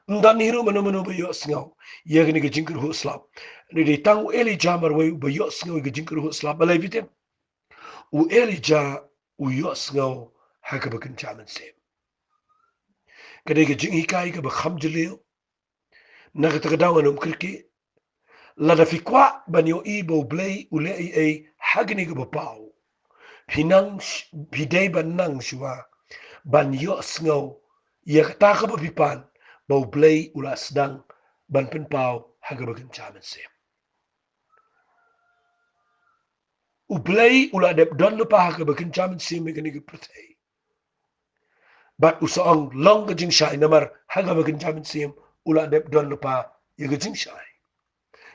Ym don hi ruh mano mano ba ïohsngew ïa kane ka jingkyrhuh slap. Hynrei dei tang u Elijah marwei uba ïohsngew ïa ka jingkyrhuh slap. Balei phi tip? U Elijah u ïohsngew ha kaba kynja mynsiem. Ka dei ka jinghikai kaba kham jylliew. Na kata ka daw ngan ym kyrkieh. Lada phi kwah ban ïohi ba U Blei u leh ei ei ha kane kaba paw, phi nang sh-, phi dei ban nang shuwa ban ïohsngew ïa kata kaba phi pan ba U Blei u la sdang ban pynpaw ha kaba kynja mynsiem. U Blei u la dep don lypa ha kaba kynja mynsiem ïa kane ka pyrthei. Bad u sa ong long ka jingshai namar ha kaba kynja mynsiem u la dep don lypa ïa ka jingshai.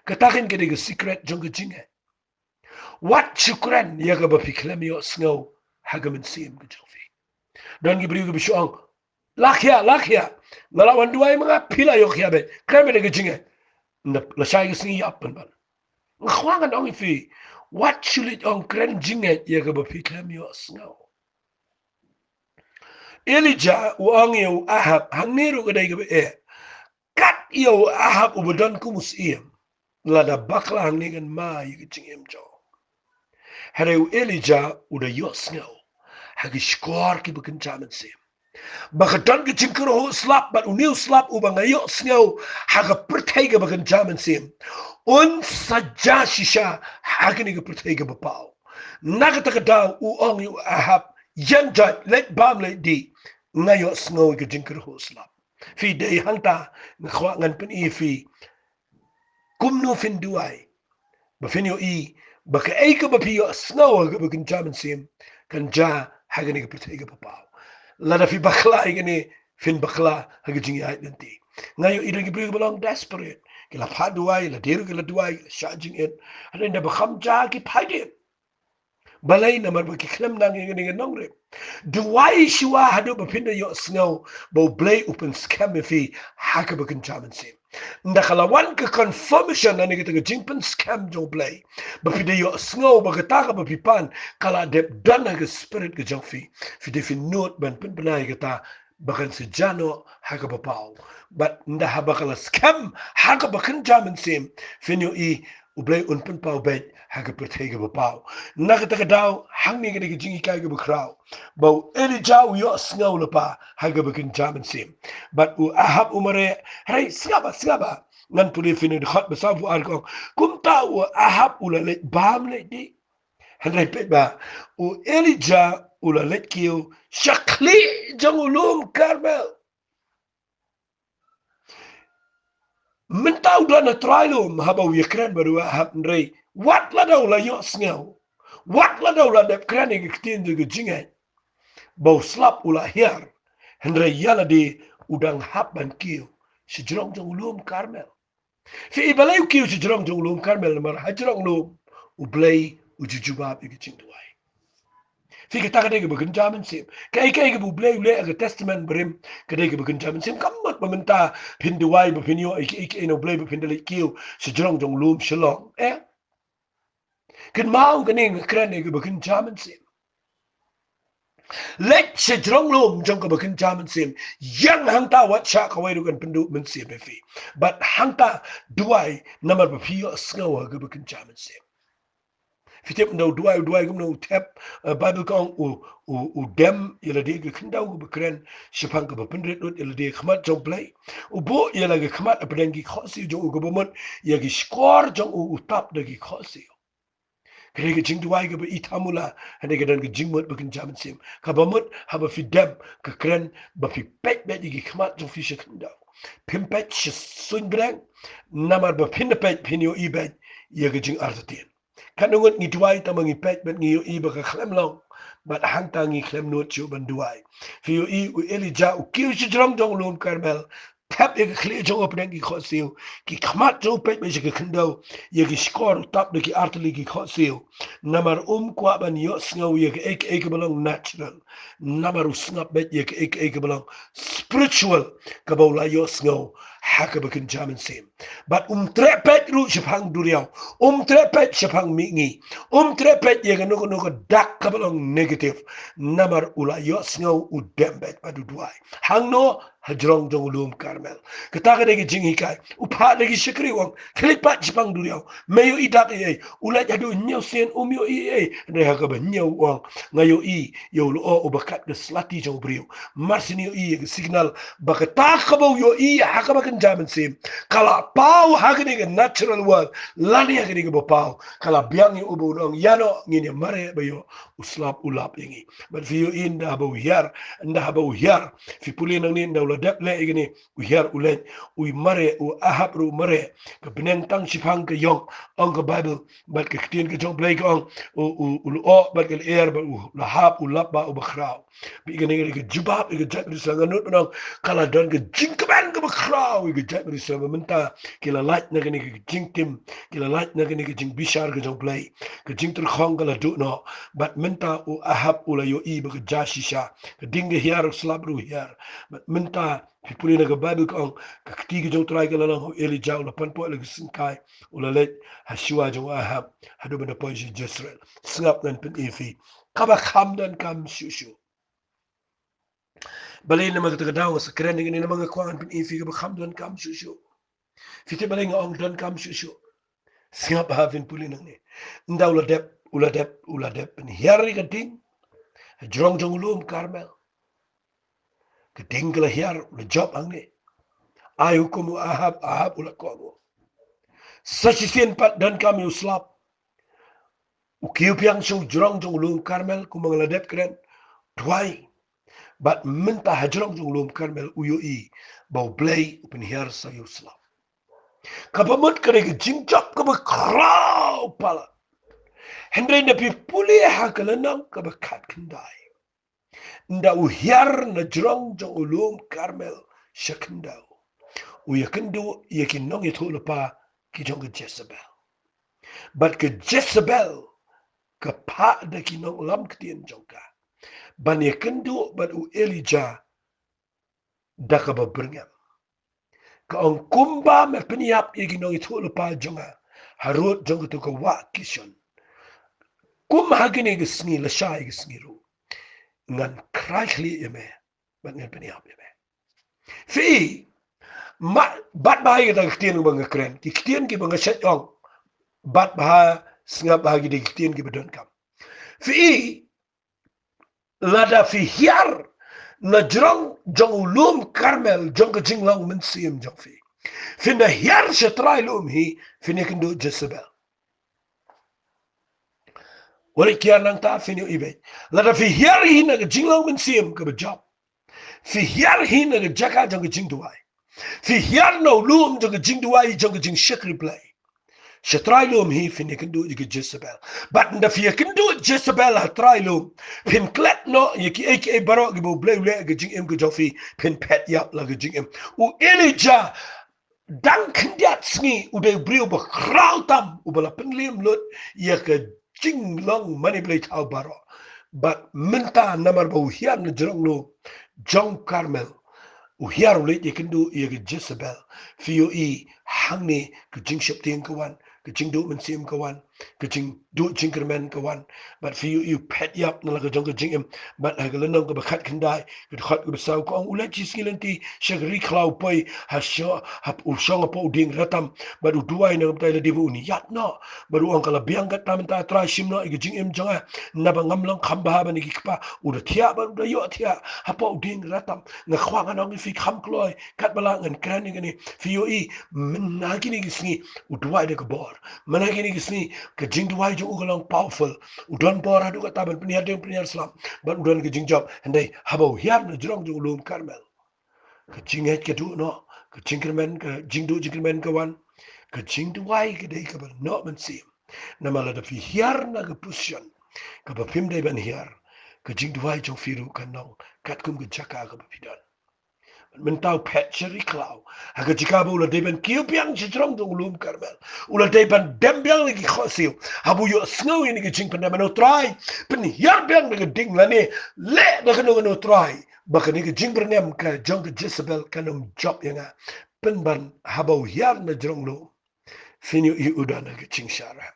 Kata kein ka dei ka secret jong ka jingngeit. Wat shu kren ïa kaba phi khlem ïohsngew ha ka mynsiem ka jong phi. Don ki briew kiba shu ong, la khia, la khia. Nga la wan duwai ma nga, phi la ïoh khia beit. Kren beit da ka jingngeit. Nda lashai ka sngi ïap pynban. Nga kwah ngan ong ïa phi, wat shu leit ong kren jingngeit ïa kaba phi khlem ïohsngew. Elijah u ong ïa u Ahab, hangne ruh ka dei kaba eh. Kat ïa u Ahab uba don kum u syiem, lada bakla hangne kan ma ïa ka jingim jong. Hynrei u Elijah u da ïohsngew ha ki shkor kiba kynja mynsiem ba ka don ka jingkyrhuh slap, bad une u slap uba nga ïohsngew ha ka pyrthei kaba kynja mynsiem, un sa jia shisha ha kane ka pyrthei kaba paw. Na kata ka daw u ong ïa u Ahab, ïeng joit, leit bam leit dih, nga ïohsngew ïa ka jingkyrhuh slap. Phi, dei hangta nga kwah ngan pyni ïa phi kumno phin duwai ba phin ïohi ba kaei kaba phi ïohsngew ha kaba kynja mynsiem kan jia ha kane ka pyrthei kaba paw. Lada phi bakla ïa kane, phin bakla ha ka jingïaid lynti. Nga ïohi don ki briew kiba long desperate, ki la phah duwai, la dei ruh ki la duwai, ki la shah jingit, hynrei nda ba kham jia ki phai dien. Balei? Namar ba ki khlem nang ïa kane ka nongrim. Duwai shuwa haduh ba phin da ïohsngew ba U Blei u pynskhem ïa phi ha kaba kynja mynsiem. Nda ka la wan ka confirmation lane kata ka jingpynskhem jong U Blei ba phi da ïohsngew ba kata kaba phi pan ka la dep don ha ka spirit ka jong phi, phi dei phin nud ban pynbna ïa kata ba kan sa jia noh ha kaba paw. Bad nda haba ka la skhem ha kaba kynja mynsiem, phin ïohi U Blei un pynpaw beit ha ka pyrthei kaba paw. Na kata ka daw, hangne ka dei ka jinghikai kaba khraw ba u Elijah u ïohsngew lypa ha kaba kynja mynsiem. Bad u Ahab u mareh, hynrei sngap bha, sngap bha. Ngan pule phi na dkhot ba sawphew ar ka ong, kumta u Ahab u la leit bam leit dih. Hynrei peit bha, u Elijah u la leit kiew sha khlieh jong u lum Karmel. Mynta u don ha trai lum haba u ïakren bad u Ahab, hynrei wat lada u la ïohsngew, wat lada u la dep kren ïa ka ktien jong ka jingngeit ba u slap u la hiar, hynrei ïa lade u dang hap ban kiew sha jrong jong u lum Karmel. Phi i, balei u kiew sha jrong jong u lum Karmel? Namar ha jrong lum U Blei u ju jubab ïa ka jingduwai. Phi, kata ka dei kaba kynja mynsiem. Kaei kaei kaba U Blei u leh ha ka Testament Barim ka dei kaba kynja mynsiem. Kam mut ba mynta phin duwai ba phin ïoh ïa kiei kiei na U Blei ba phin da leit kiew sha jrong jong u lum Shillong, eh? Kynmaw, kane nga kren ïa kaba kynja mynsiem. Leit sha jrong lum jong kaba kynja mynsiem. Ïeng hangta, wat shah kawei ruh kan pynduh mynsiem ïa phi. Bad hangta duwai namar ba phi ïohsngew ha kaba kynja mynsiem. Phi tip, ynda u duwai, u duwai kumno? U thep, eh, Baibl ka ong u, u, u dem ïa lade ha ka khyndew kaba kren shaphang kaba pynrit lut ïa lade ha khmat jong U Blei. U buh ïa la ka khmat hapdeng ki khohsiew jong u, kaba mut ïa ki shkor jong u u tap da ki khohsiew. Ka dei ka jingduwai kaba i thamula, hynrei ka don ka jingmut ba kynja mynsiem. Kaba mut haba phi dem, ka kren ba phi peit beit ïa ki khmat jong phi sha khyndew. Phim peit sha suiñ bneng, namar ba phin da peit phin ïohi beit ïa ka jingartatien. Katno ngut ngi duwai tang ba ngi peit bad ngi ïohi ba ka khlem long, bad hangta ngi khlem nud shuh ban duwai. Phi ïohi u Elijah u kiew sha jrong jong u lum Karmel, thep ïa ka khlieh jong u ha pdeng ki khohsiew, ki khmat jong u peit beit sha ka khyndew, ïa ki shkor u tap da ki artylli ki khohsiew. Namar um kwah ban ïohsngew ïa kaei kaei kaba long natural, namar u sngap beit ïa kaei kaei kaba long spiritual, kaba u la ïohsngew ha kaba kynja mynsiem. Bad um treh peit ruh shaphang duriaw, um treh peit shaphang mihngi, um treh peit ïa kano kano ka dak kaba long negative, namar u la ïohsngew u dem beit bad u duwai. Hangno? Ha jrong jong u lum Karmel. Kata ka dei ka jinghikai. U phah da ki shakri u ong, khie leit pat shaphang duriaw, me ïohi dak ei ei? U leit haduh hynñiew sien um ïohi ei ei. Hynrei ha kaba hynñiew u ong, nga ïohi ïa u lyoh uba kat ka slati jong u briew. Mar shen ïohi ïa ka signal ba kata kaba u ïohi ha kaba kynja mynsiem ka la paw ha kane ka natural world, lane ha kane kaba paw ka la biang ïa u ba un ong, ïa noh, ngin ïa mareh ba ïoh, u slap u lap ïa ngi. Bad phi ïohi ynda haba u hiar, ynda haba u hiar, phi pule nangne ynda u la dep leh ïa kane, u hiar u leit, u mareh, u Ahab ruh u mareh. Ka bneng tang shiphang ka ïong, ong ka Baibl, bad ka ktien ka jong U Blei ka ong, u, u, u lyoh bad ka lyer bad u la hap u lap ba uba khraw. Bad kane ka dei ka jubab ïa ka jaitbynriew Israel. Nga nud ban ong ka la don ka jingkmen kaba khraw ïa ka jaitbynriew Israel ba mynta ki la lait na kane ka jingtim, ki la lait na kane ka jingbishar ka jong U Blei. Ka jingtyrkhong ka la duh noh. Bad mynta u Ahab u la ïohi ba ka ja shisha. Ka ding ka hiar, u slap ruh u hiar. Bad mynta phi pule na ka Baibl ka ong, ka kti ka jong U Trai ka la long ha u Elijah, u la pan poi la ka syngkai, u la leit ha shuwa jong u Ahab haduh ban da poi sha Jezreel. Sngap, ngan pyni ïa phi kaba kham donkam shuh shuh. Balei namar kata ka daw nga sa kren ïa kane, namar nga kwah ngan pyni ïa phi kaba kham donkam shuh shuh. Phi tip balei nga ong donkam shuh shuh? Sngap bha, phin pule nangne. Ynda u la dep, u la dep, u la dep pynhiar ïa ka ding ha jrong jong u lum Karmel. Ka ding ka la hiar, u la jop hangne. Ai hukum u Ahab, Ahab u la kohnguh. Sa shisien pat donkam ïa u slap, u kiew biang sha u jrong jong u lum Karmel kumba nga la dep kren. Duwai. Bad mynta ha jrong jong u lum Karmel u ïohi ba U Blei u pynhiar sa ïa u slap. Kaba mut ka dei ka jingjop kaba khraw palat. Hynrei ynda phi pule ha ka lynnong kaba khatkhyndai, ynda u hiar na jrong jong u lum Karmel sha khyndew, u ïakynduh ïa ki nongïathuhlypa ki jong ka Jezebel. Bad ka Jezebel ka phah da ki nonglam ktien jong ka ban ïakynduh bad u Elijah da kaba byrngem. Ka ong, kumba me pynïap ïa ki nongïathuhlypa jong nga harud jong katu ka wah Kishon, kum ha kine ki sngi, lashai ki sngi ruh, ngan khrai khlieh ïa me bad ngan pynïap ïa me. Phi, ma, bad bha ïa kata ka ktien ba nga kren, ki ktien kiba nga shait ong, bad bha, sngap bha, ki dei ki ktien kiba donkam. Phi, lada phi hiar na jrong jong u lum Karmel jong ka jinglong mynsiem jong phi, phin da hiar sha trai lum hi, phin ïakynduh Jezebel. Wat leit kiar nangta, phin ïohi beit. Lada phi hiar hi na ka jinglong mynsiem kaba jop, phi hiar hi na ka jaka jong ka jingduwai, phi hiar na u lum jong ka jingduwai, jong ka jingshakri Blei, sha trai lum hi phin ïakynduh ïa ka Jezebel. Bad ynda phi ïakynduh Jezebel ha trai lum, phin klet noh ïa kiei kiei baroh kiba U Blei u leh ha ka jingim ka jong phi, phin phet ïap la ka jingim. U Elijah dang khyndiat sngi u dei u briew ba khraw tam, uba la pynliem lut ïa ka jinglong mane blei thaw baroh. Bad mynta namar ba u hiar na jrong lum jong Karmel, u hiar u leit ïakynduh ïa ka Jezebel. Phi ïohi hangne ka jingsheptieng ka wan, ka jingduh mynsiem ka wan, ka jingduh jingkyrmen ka wan. Bad phi ïohi u phet ïap na la ka jong ka jingim. Bad ha ka lynnong kaba khatkhyndai, ka dkhot kaba saw ka ong, u leit shi sngi lynti sha ka ri khlaw, u poi ha sho-, ha, u shong hapoh u dieng ratam, bad u duwai na ka bynta ïa lade ba un ïaid noh. Bad u ong, ka la biang katta mynta, Trai, shim noh ïa ka jingim jong nga, naba ngam long kham bha ban ïa ki kpa. U da thiah bad u da ïoh thiah hapoh u dieng ratam. Nga kwah ngan ong ïa phi kham kloi, katba lah ngan kren ïa kane. Phi ïohi, mynta kine ki sngi u duwai da ka bor. Mynta kine ki sngi ka jingduwai jong u ka long powerful. U don bor haduh katta ban pynhiar dieng pynhiar slap, bad u don ka jingjop. Hynrei haba u hiar na jrong jong u lum Karmel, Ka jingngeit ka duh noh, ka jingkyrmen, ka jingduh jingkyrmen ka wan, ka jingduwai ka dei kaba noh mynsiem. Namar lada phi hiar na ka position kaba phim dei ban hiar, ka jingduwai jong phi ruh kan long katkum ka jaka kaba phi don. Mynta u phet sha ri khlaw ha ka jaka ba u la dei ban kiew biang sha jrong jong u lum Karmel. U la dei ban dem biang na ki khohsiew haba u ïohsngew ïa kane ka jingpyndem. Mano Trai, pynhiar biang da ka ding lane leh da kano kano Trai, ba kane ka jingpyrnem ka jong ka Jezebel kan ym jop ïa nga. Pynban haba u hiar na jrong lum, phin ïohi u don ha ka jingshah rem.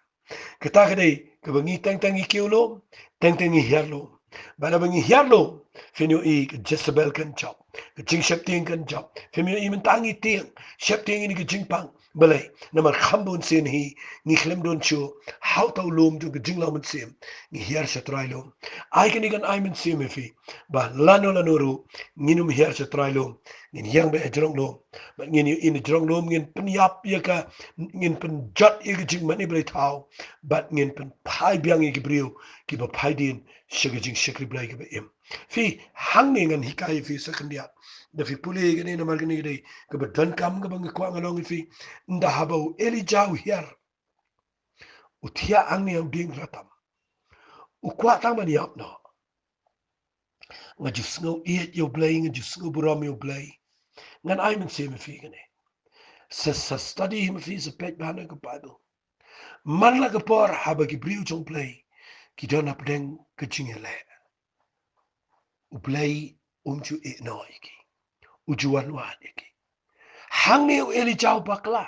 Kata ka dei kaba ngi teng teng ngi kiew lum, teng teng ngi hiar lum. Bad haba ngi hiar lum, phin ïohi ka Jezebel kan jop, ka jingsheptieng kan jop. Phin ïohi mynta ngi tieng sheptieng ïa kane ka jingpang. Balei? Namar kham bun sien hi ngi khlem don shuh ha uta u lum jong ka jinglong mynsiem. Ngi hiar sha trai lum. Ai kane kan ai mynsiem ïa phi ba lano lano ruh ngin ym hiar sha trai lum. Ngin ïeng beit ha jrong lum. Bad ngin ïohi na jrong lum ngin pynïap ïa ka, ngin pynjot ïa ka jingmane blei thaw. Bad ngin pynphai biang ïa ki briew kiba phai dien sha ka jingshakri Blei kaba im. Phi, hangne ngan hikai ïa phi sa khyndiat. Da phi pule ïa kane namar kane ka dei kaba donkam kaba nga kwah ngan ong ïa phi. Ynda haba u Elijah u hiar, u thiah hangne ha u dieng ratam. U kwah tang ban ïap noh. Nga ju sngew ïeit ïa u Blei, nga ju sngew burom ïa u Blei. Ngan ai mynsiem ïa phi kane. Sa, sa study hi ma phi, sa peit bha na ka Bible. Man la ka por haba ki briew jong u Blei ki don hapdeng ka jingïaleh, u Blei um ju ïehnoh ïa ki. U ju wan wad ïa ki. Hangne u Elijah u bakla,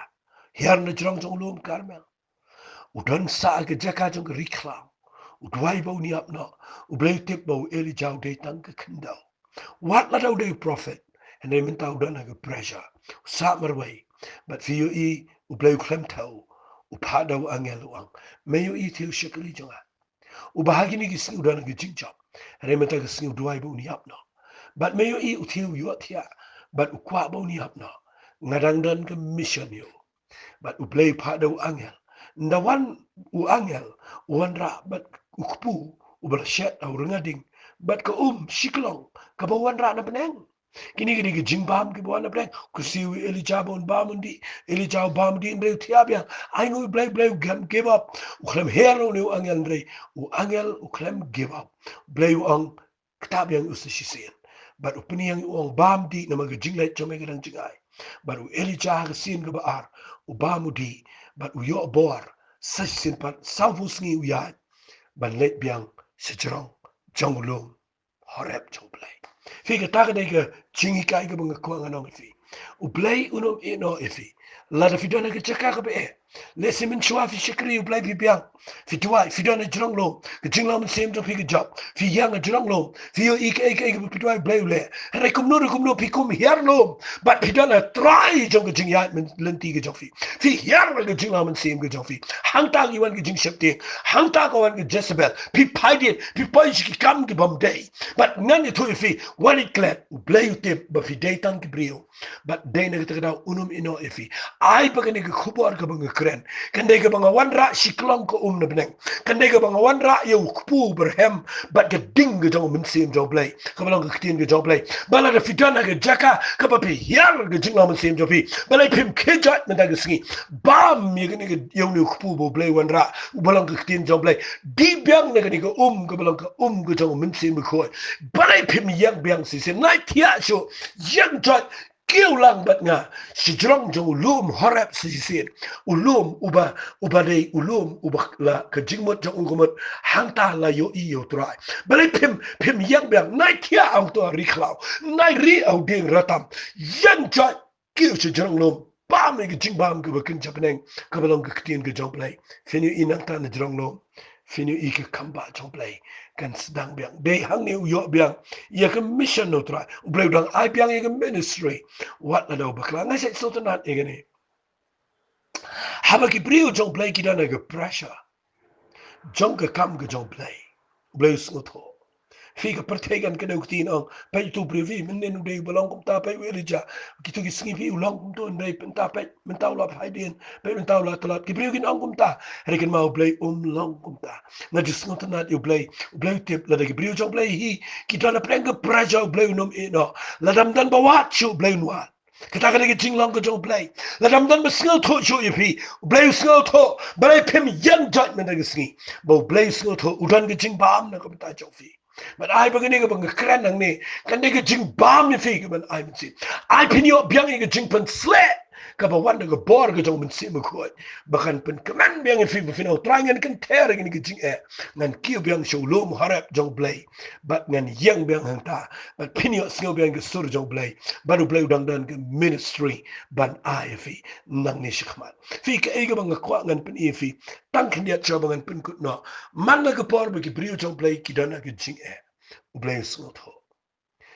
hiar na jrong jong u lum Karmel. U don sah ha ka jaka jong ka ri khlaw. U duwai ba un ïap noh. U Blei u tip ba u Elijah u dei tang ka khyndew. Wat lada u dei u prophet, hynrei mynta u don ha ka pressure. U sah marwei. Bad phi ïohi u Blei u khlem thew. U phah da u angel u ong, me ïohi, u thiah u shakri jong nga. Uba ha kine ki sngi u don ha ka jingjop, hynrei mynta ka sngi u duwai ba un ïap noh. Bad me ïohi, u thiah u ïohthiah. Bad u kwah ba un ïap noh. Nga dang don ka mission ïa u. Bad u Blei u phah da u angel. Ynda wan u angel, u wanrah bad u kpu uba la shet ha u rnga ding, bad ka um shiklong kaba wanrah na bneng. Kine ki dei ki jingbam kiba wan na bneng. Khuslai u Elijah ba un bam un dih. Elijah u bam un dih, hynrei u thiah biang. Ai nguh ïa u Blei, u Blei u khlem give up. U khlem hiar ïa une u angel, hynrei u angel u khlem give up. U Blei u ong, ktah biang ïa u sa shisien. Bad u pynïeng ïa u, u ong, bam dih, namar ka jingleit jong me ka dang jngai. Bad u Elijah ha ka sien kaba ar u bam u dih, bad u ïoh bor. Sa shisien pat, sawphew sngi u ïaid ban leit biang sha jrong jong u lum Horeb jong u Blei. Phi, kata ka dei ka jinghikai kaba nga kwah ngan ong ïa phi. U Blei un ym ïehnoh ïa phi lada phi don ha ka jaka kaba eh. Lehse mynshuwa phi shakri u Blei, phi biang, phi duwai, phi don ha jrong lum, ka jinglong mynsiem jong phi ka jop, phi ïeng ha jrong lum, phi ïohi kaei kaei kaba phi duwai u Blei u leh. Hynrei kumno ruh kumno phi kum hiar lum, bad phi don ha trai jong ka jingïaid lynti ka jong phi. Phi hiar ha ka jinglong mynsiem ka jong phi. Hangta ngi wan ka jingsheptieng, hangta ka wan ka Jezebel. Phi phai dien, phi poi sha ki kam ki bym dei. Bad ngan ïathuh ïa phi, wat ïa klet, u Blei u tip ba phi dei tang ki briew. Bad dei na kata ka daw un ym ïehnoh ïa phi. Ai ba kane ka khubor kaba nga kren, kan dei kaba nga wanrah shiklong ka um na bneng. Kan dei kaba nga wanrah ïa u kpu barhem bad ka ding ka jong u Mynsiem jong u Blei, kaba long ka ktien ka jong u Blei. Ba lada phi don ha ka jaka kaba phi hiar ka jinglong mynsiem jong phi, balei phim khie joit mynta ka sngi? Bam ïa kane ka, ïa une u kpu ba u Blei u wanrah, uba long ka ktien jong u Blei. Dih biang na kane ka um kaba long ka um ka jong u Mynsiem Bakhuid. Balei phim ïeng biang shisien? Nai thiah shuh, ïeng joit, kiew lang bad nga sha jrong jong u lum Horeb sa shisien. U lum uba, uba dei u lum uba la ka jingmut jong u ka mut, hangta la ïohi ïa u Trai. Balei phim, phim ïeng biang? Nai thiah ha uto u ri khlaw, nai rieh ha u dieng ratam, ïeng joit, kiew sha jrong lum, bam ïa ka jingbam kaba kynja bneng, kaba long ka ktien ka jong u Blei. Phin ïohi nangta na jrong lum, phin ïohi ka kam bah jong u Blei kan sdang biang. Dei hangne u ïoh biang ïa ka mission na u Trai. U Blei u dang ai biang ïa ka ministry. Wat la da u bakla, nga shait sngewtynnat ïa kane. Haba ki briew jong u Blei ki don ha ka pressure jong ka kam ka jong u Blei, u Blei u sngewthuh. Phi ka pyrthei kan kdew kti, ong, peit utu u briew phi, mynnin u dei uba long kumta, peit u Elijah. Kito ki sngi phi u long kumto, hynrei mynta peit, mynta u la phai dien, peit mynta u la tlot. Ki briew kin ong kumta, hynrei kynmaw, u Blei um long kumta. Nga ju sngewtynnad ïa u Blei, u Blei u tip, lada ki briew jong u Blei hi ki don hapdeng ka pressure, u Blei un ym ïeh noh. Lada ym don ba wad shuh, u Blei un wad. Kata ka dei ka jinglong ka jong u Blei. Lada ym don ba sngewthuh shuh ïa phi, u Blei u sngewthuh. Balei phim ïeng joit mynta ka sngi? Ba u Blei u sngewthuh, u don ka jingbam na ka bynta jong phi. Bad ai ba kane kaba nga kren hangne kan dei ka jingbam ïa phi, ka ban ai mynsiem. Ai phin ïoh biang ïa ka jingpynsleh kaba wan da ka bor ka jong u Mynsiem Bakhuid, ba kan pynkmen biang ïa phi, ba phin ong, Trai, ngan kynther ïa kane ka jingeh, ngan kiew biang sha u lum Horeb jong u Blei, bad ngan ïeng biang hangta, bad phin ïoh sngew biang ka sur jong u Blei, bad u Blei u dang don ka ministry ban ai ïa phi nangne shakhmat. Phi, kaei kaba nga kwah ngan pyni ïa phi, tang khyndiat shuwa ba ngan pynkut noh, man la ka por ba ki briew jong u Blei ki don ha ka jingeh, u Blei u sngewthuh.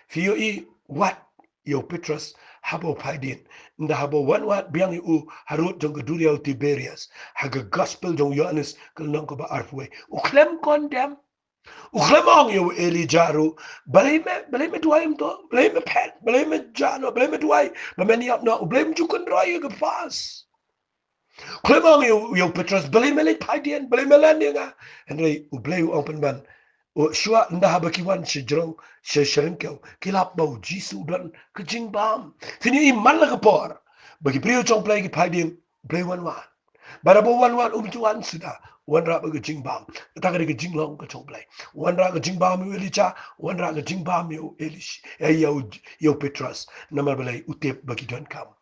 Phi ïohi, wat ïa u Petros haba u phai dien, ynda haba u wan wad biang ïa u harud jong ka duriaw Tiberias, ha ka gospel jong u Ïoannis ka lynnong kaba arphew wei, u khlem condemn. U khlem ong ïa u Elijah ruh, balei me, balei me duwai kumto, balei me phet, balei me jah noh, balei me duwai ba men ïap noh, u Blei um ju kynroi ïa ka past. Khlem ong ïa u, ïa u Petros, balei me leit phai dien, balei me len ïa nga. Hynrei u Blei u ong pynban, u, shuwa ynda haba ki wan sha jrong, sha, sha ryngkew, ki lap ba u Jisu u don ka jingbam. Phin ïohi, man la ka por ba ki briew jong u Blei ki phai dien, u Blei u wan wad. Bad haba u wan wad, um ju wan suda, u wanrah bad ka jingbam. Kata ka dei ka jinglong ka jong u Blei. U wanrah ka jingbam ïa u Elijah, u wanrah ka jingbam ïa u Elish, eh, ïa u, ïa u Petros. Namar balei? U tip ba ki donkam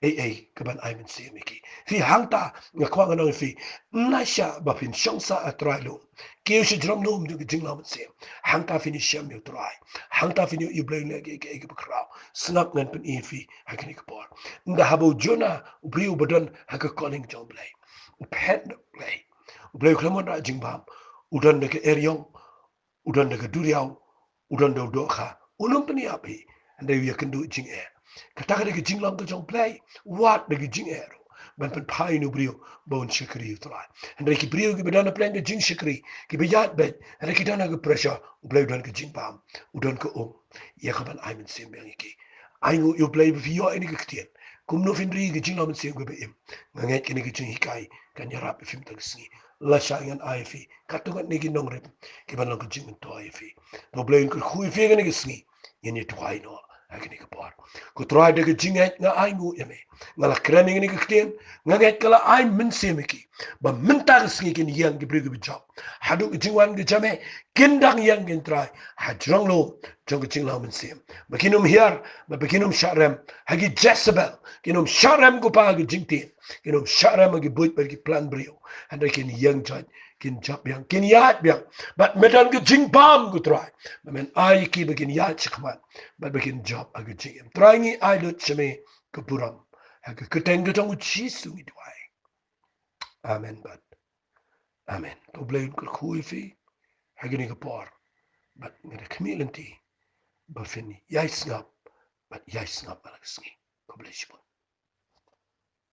ei ei ka ban ai mynsiem ïa ki. Phi, hangta nga kwah ngan ong ïa phi, ym nasa ba phin shong sah ha trai lum, kiew sha jrong lum jong ka jinglong mynsiem, hangta phin ïashem ïa u Trai. Hangta phin ïohi u Blei u leh kiei kiei kiba khraw. Sngap, ngan pyni ïa phi ha kane ka por. Ynda haba u Jonah, u briew uba don ha ka calling jong u Blei, u phet na u Blei, u Blei u khlem wanrah jingbam. U don da ka eriong, u don da ka duriaw, u don da u dohkha, un ym pynïap hi, hynrei u ïakynduh jingeh. Kata ka dei ka jinglong ka jong u Blei, wat da ka jingeh ruh, ban pynphai ïa u briew ba un shakri ïa u Trai. Hynrei ki briew kiba don hapdeng ka jingshakri, kiba ïaid beit, hynrei ki don ha ka pressure, u Blei u don ka jingbam, u don ka um ïa ka ban ai mynsiem biang ïa ki. Ainguh ïa u Blei ba phi ïoh ïa kane ka ktien. Kumno phin ri ïa ka jinglong mynsiem kaba im? Nga ngeit kane ka jinghikai kan ïarap ïa phi mynta ka sngi. Lashai ngan ai ïa phi katto katne ki nongrim kiban long ka jingmyntoi ïa phi. Ba u Blei un kyrkhu ïa phi ha kane ka sngi. Ngin ïa duwai noh ha kane ka por. Ko Trai, da ka jingngeit nga ainguh ïa me. Nga la kren ïa kane ka ktien, nga ngeit ka la ai mynsiem ïa ki, ba mynta ka sngi kin ïeng ki briew kiba jop. Haduh ka jingwan ka jong me, kin dang ïeng kin trai ha jrong lum jong ka jinglong mynsiem. Ba kin ym hiar, ba, ba kin ym shah rem ha ki Jezebel, kin ym shah rem, ko Pa, ha ki jingtien, kin ym shah rem ha ki buit bad ki plan briew. Hynrei kin ïeng joit, kin jop biang, kin ïaid biang. Bad me don ka jingbam, ko Trai, ba men ai ïa ki ba kin ïaid shakhmat bad ba kin jop ha ka jingim. Trai, ngi ai lut sha me ka burom, ha ka kyrteng ka jong u Jisu ngi duwai. Amen bad amen. To u Blei un kyrkhu ïa phi ha kane ka por. Bad nga da khmih lynti ba phin ïai sngap bad ïai sngap man la ka sngi. Ko Blei shibun.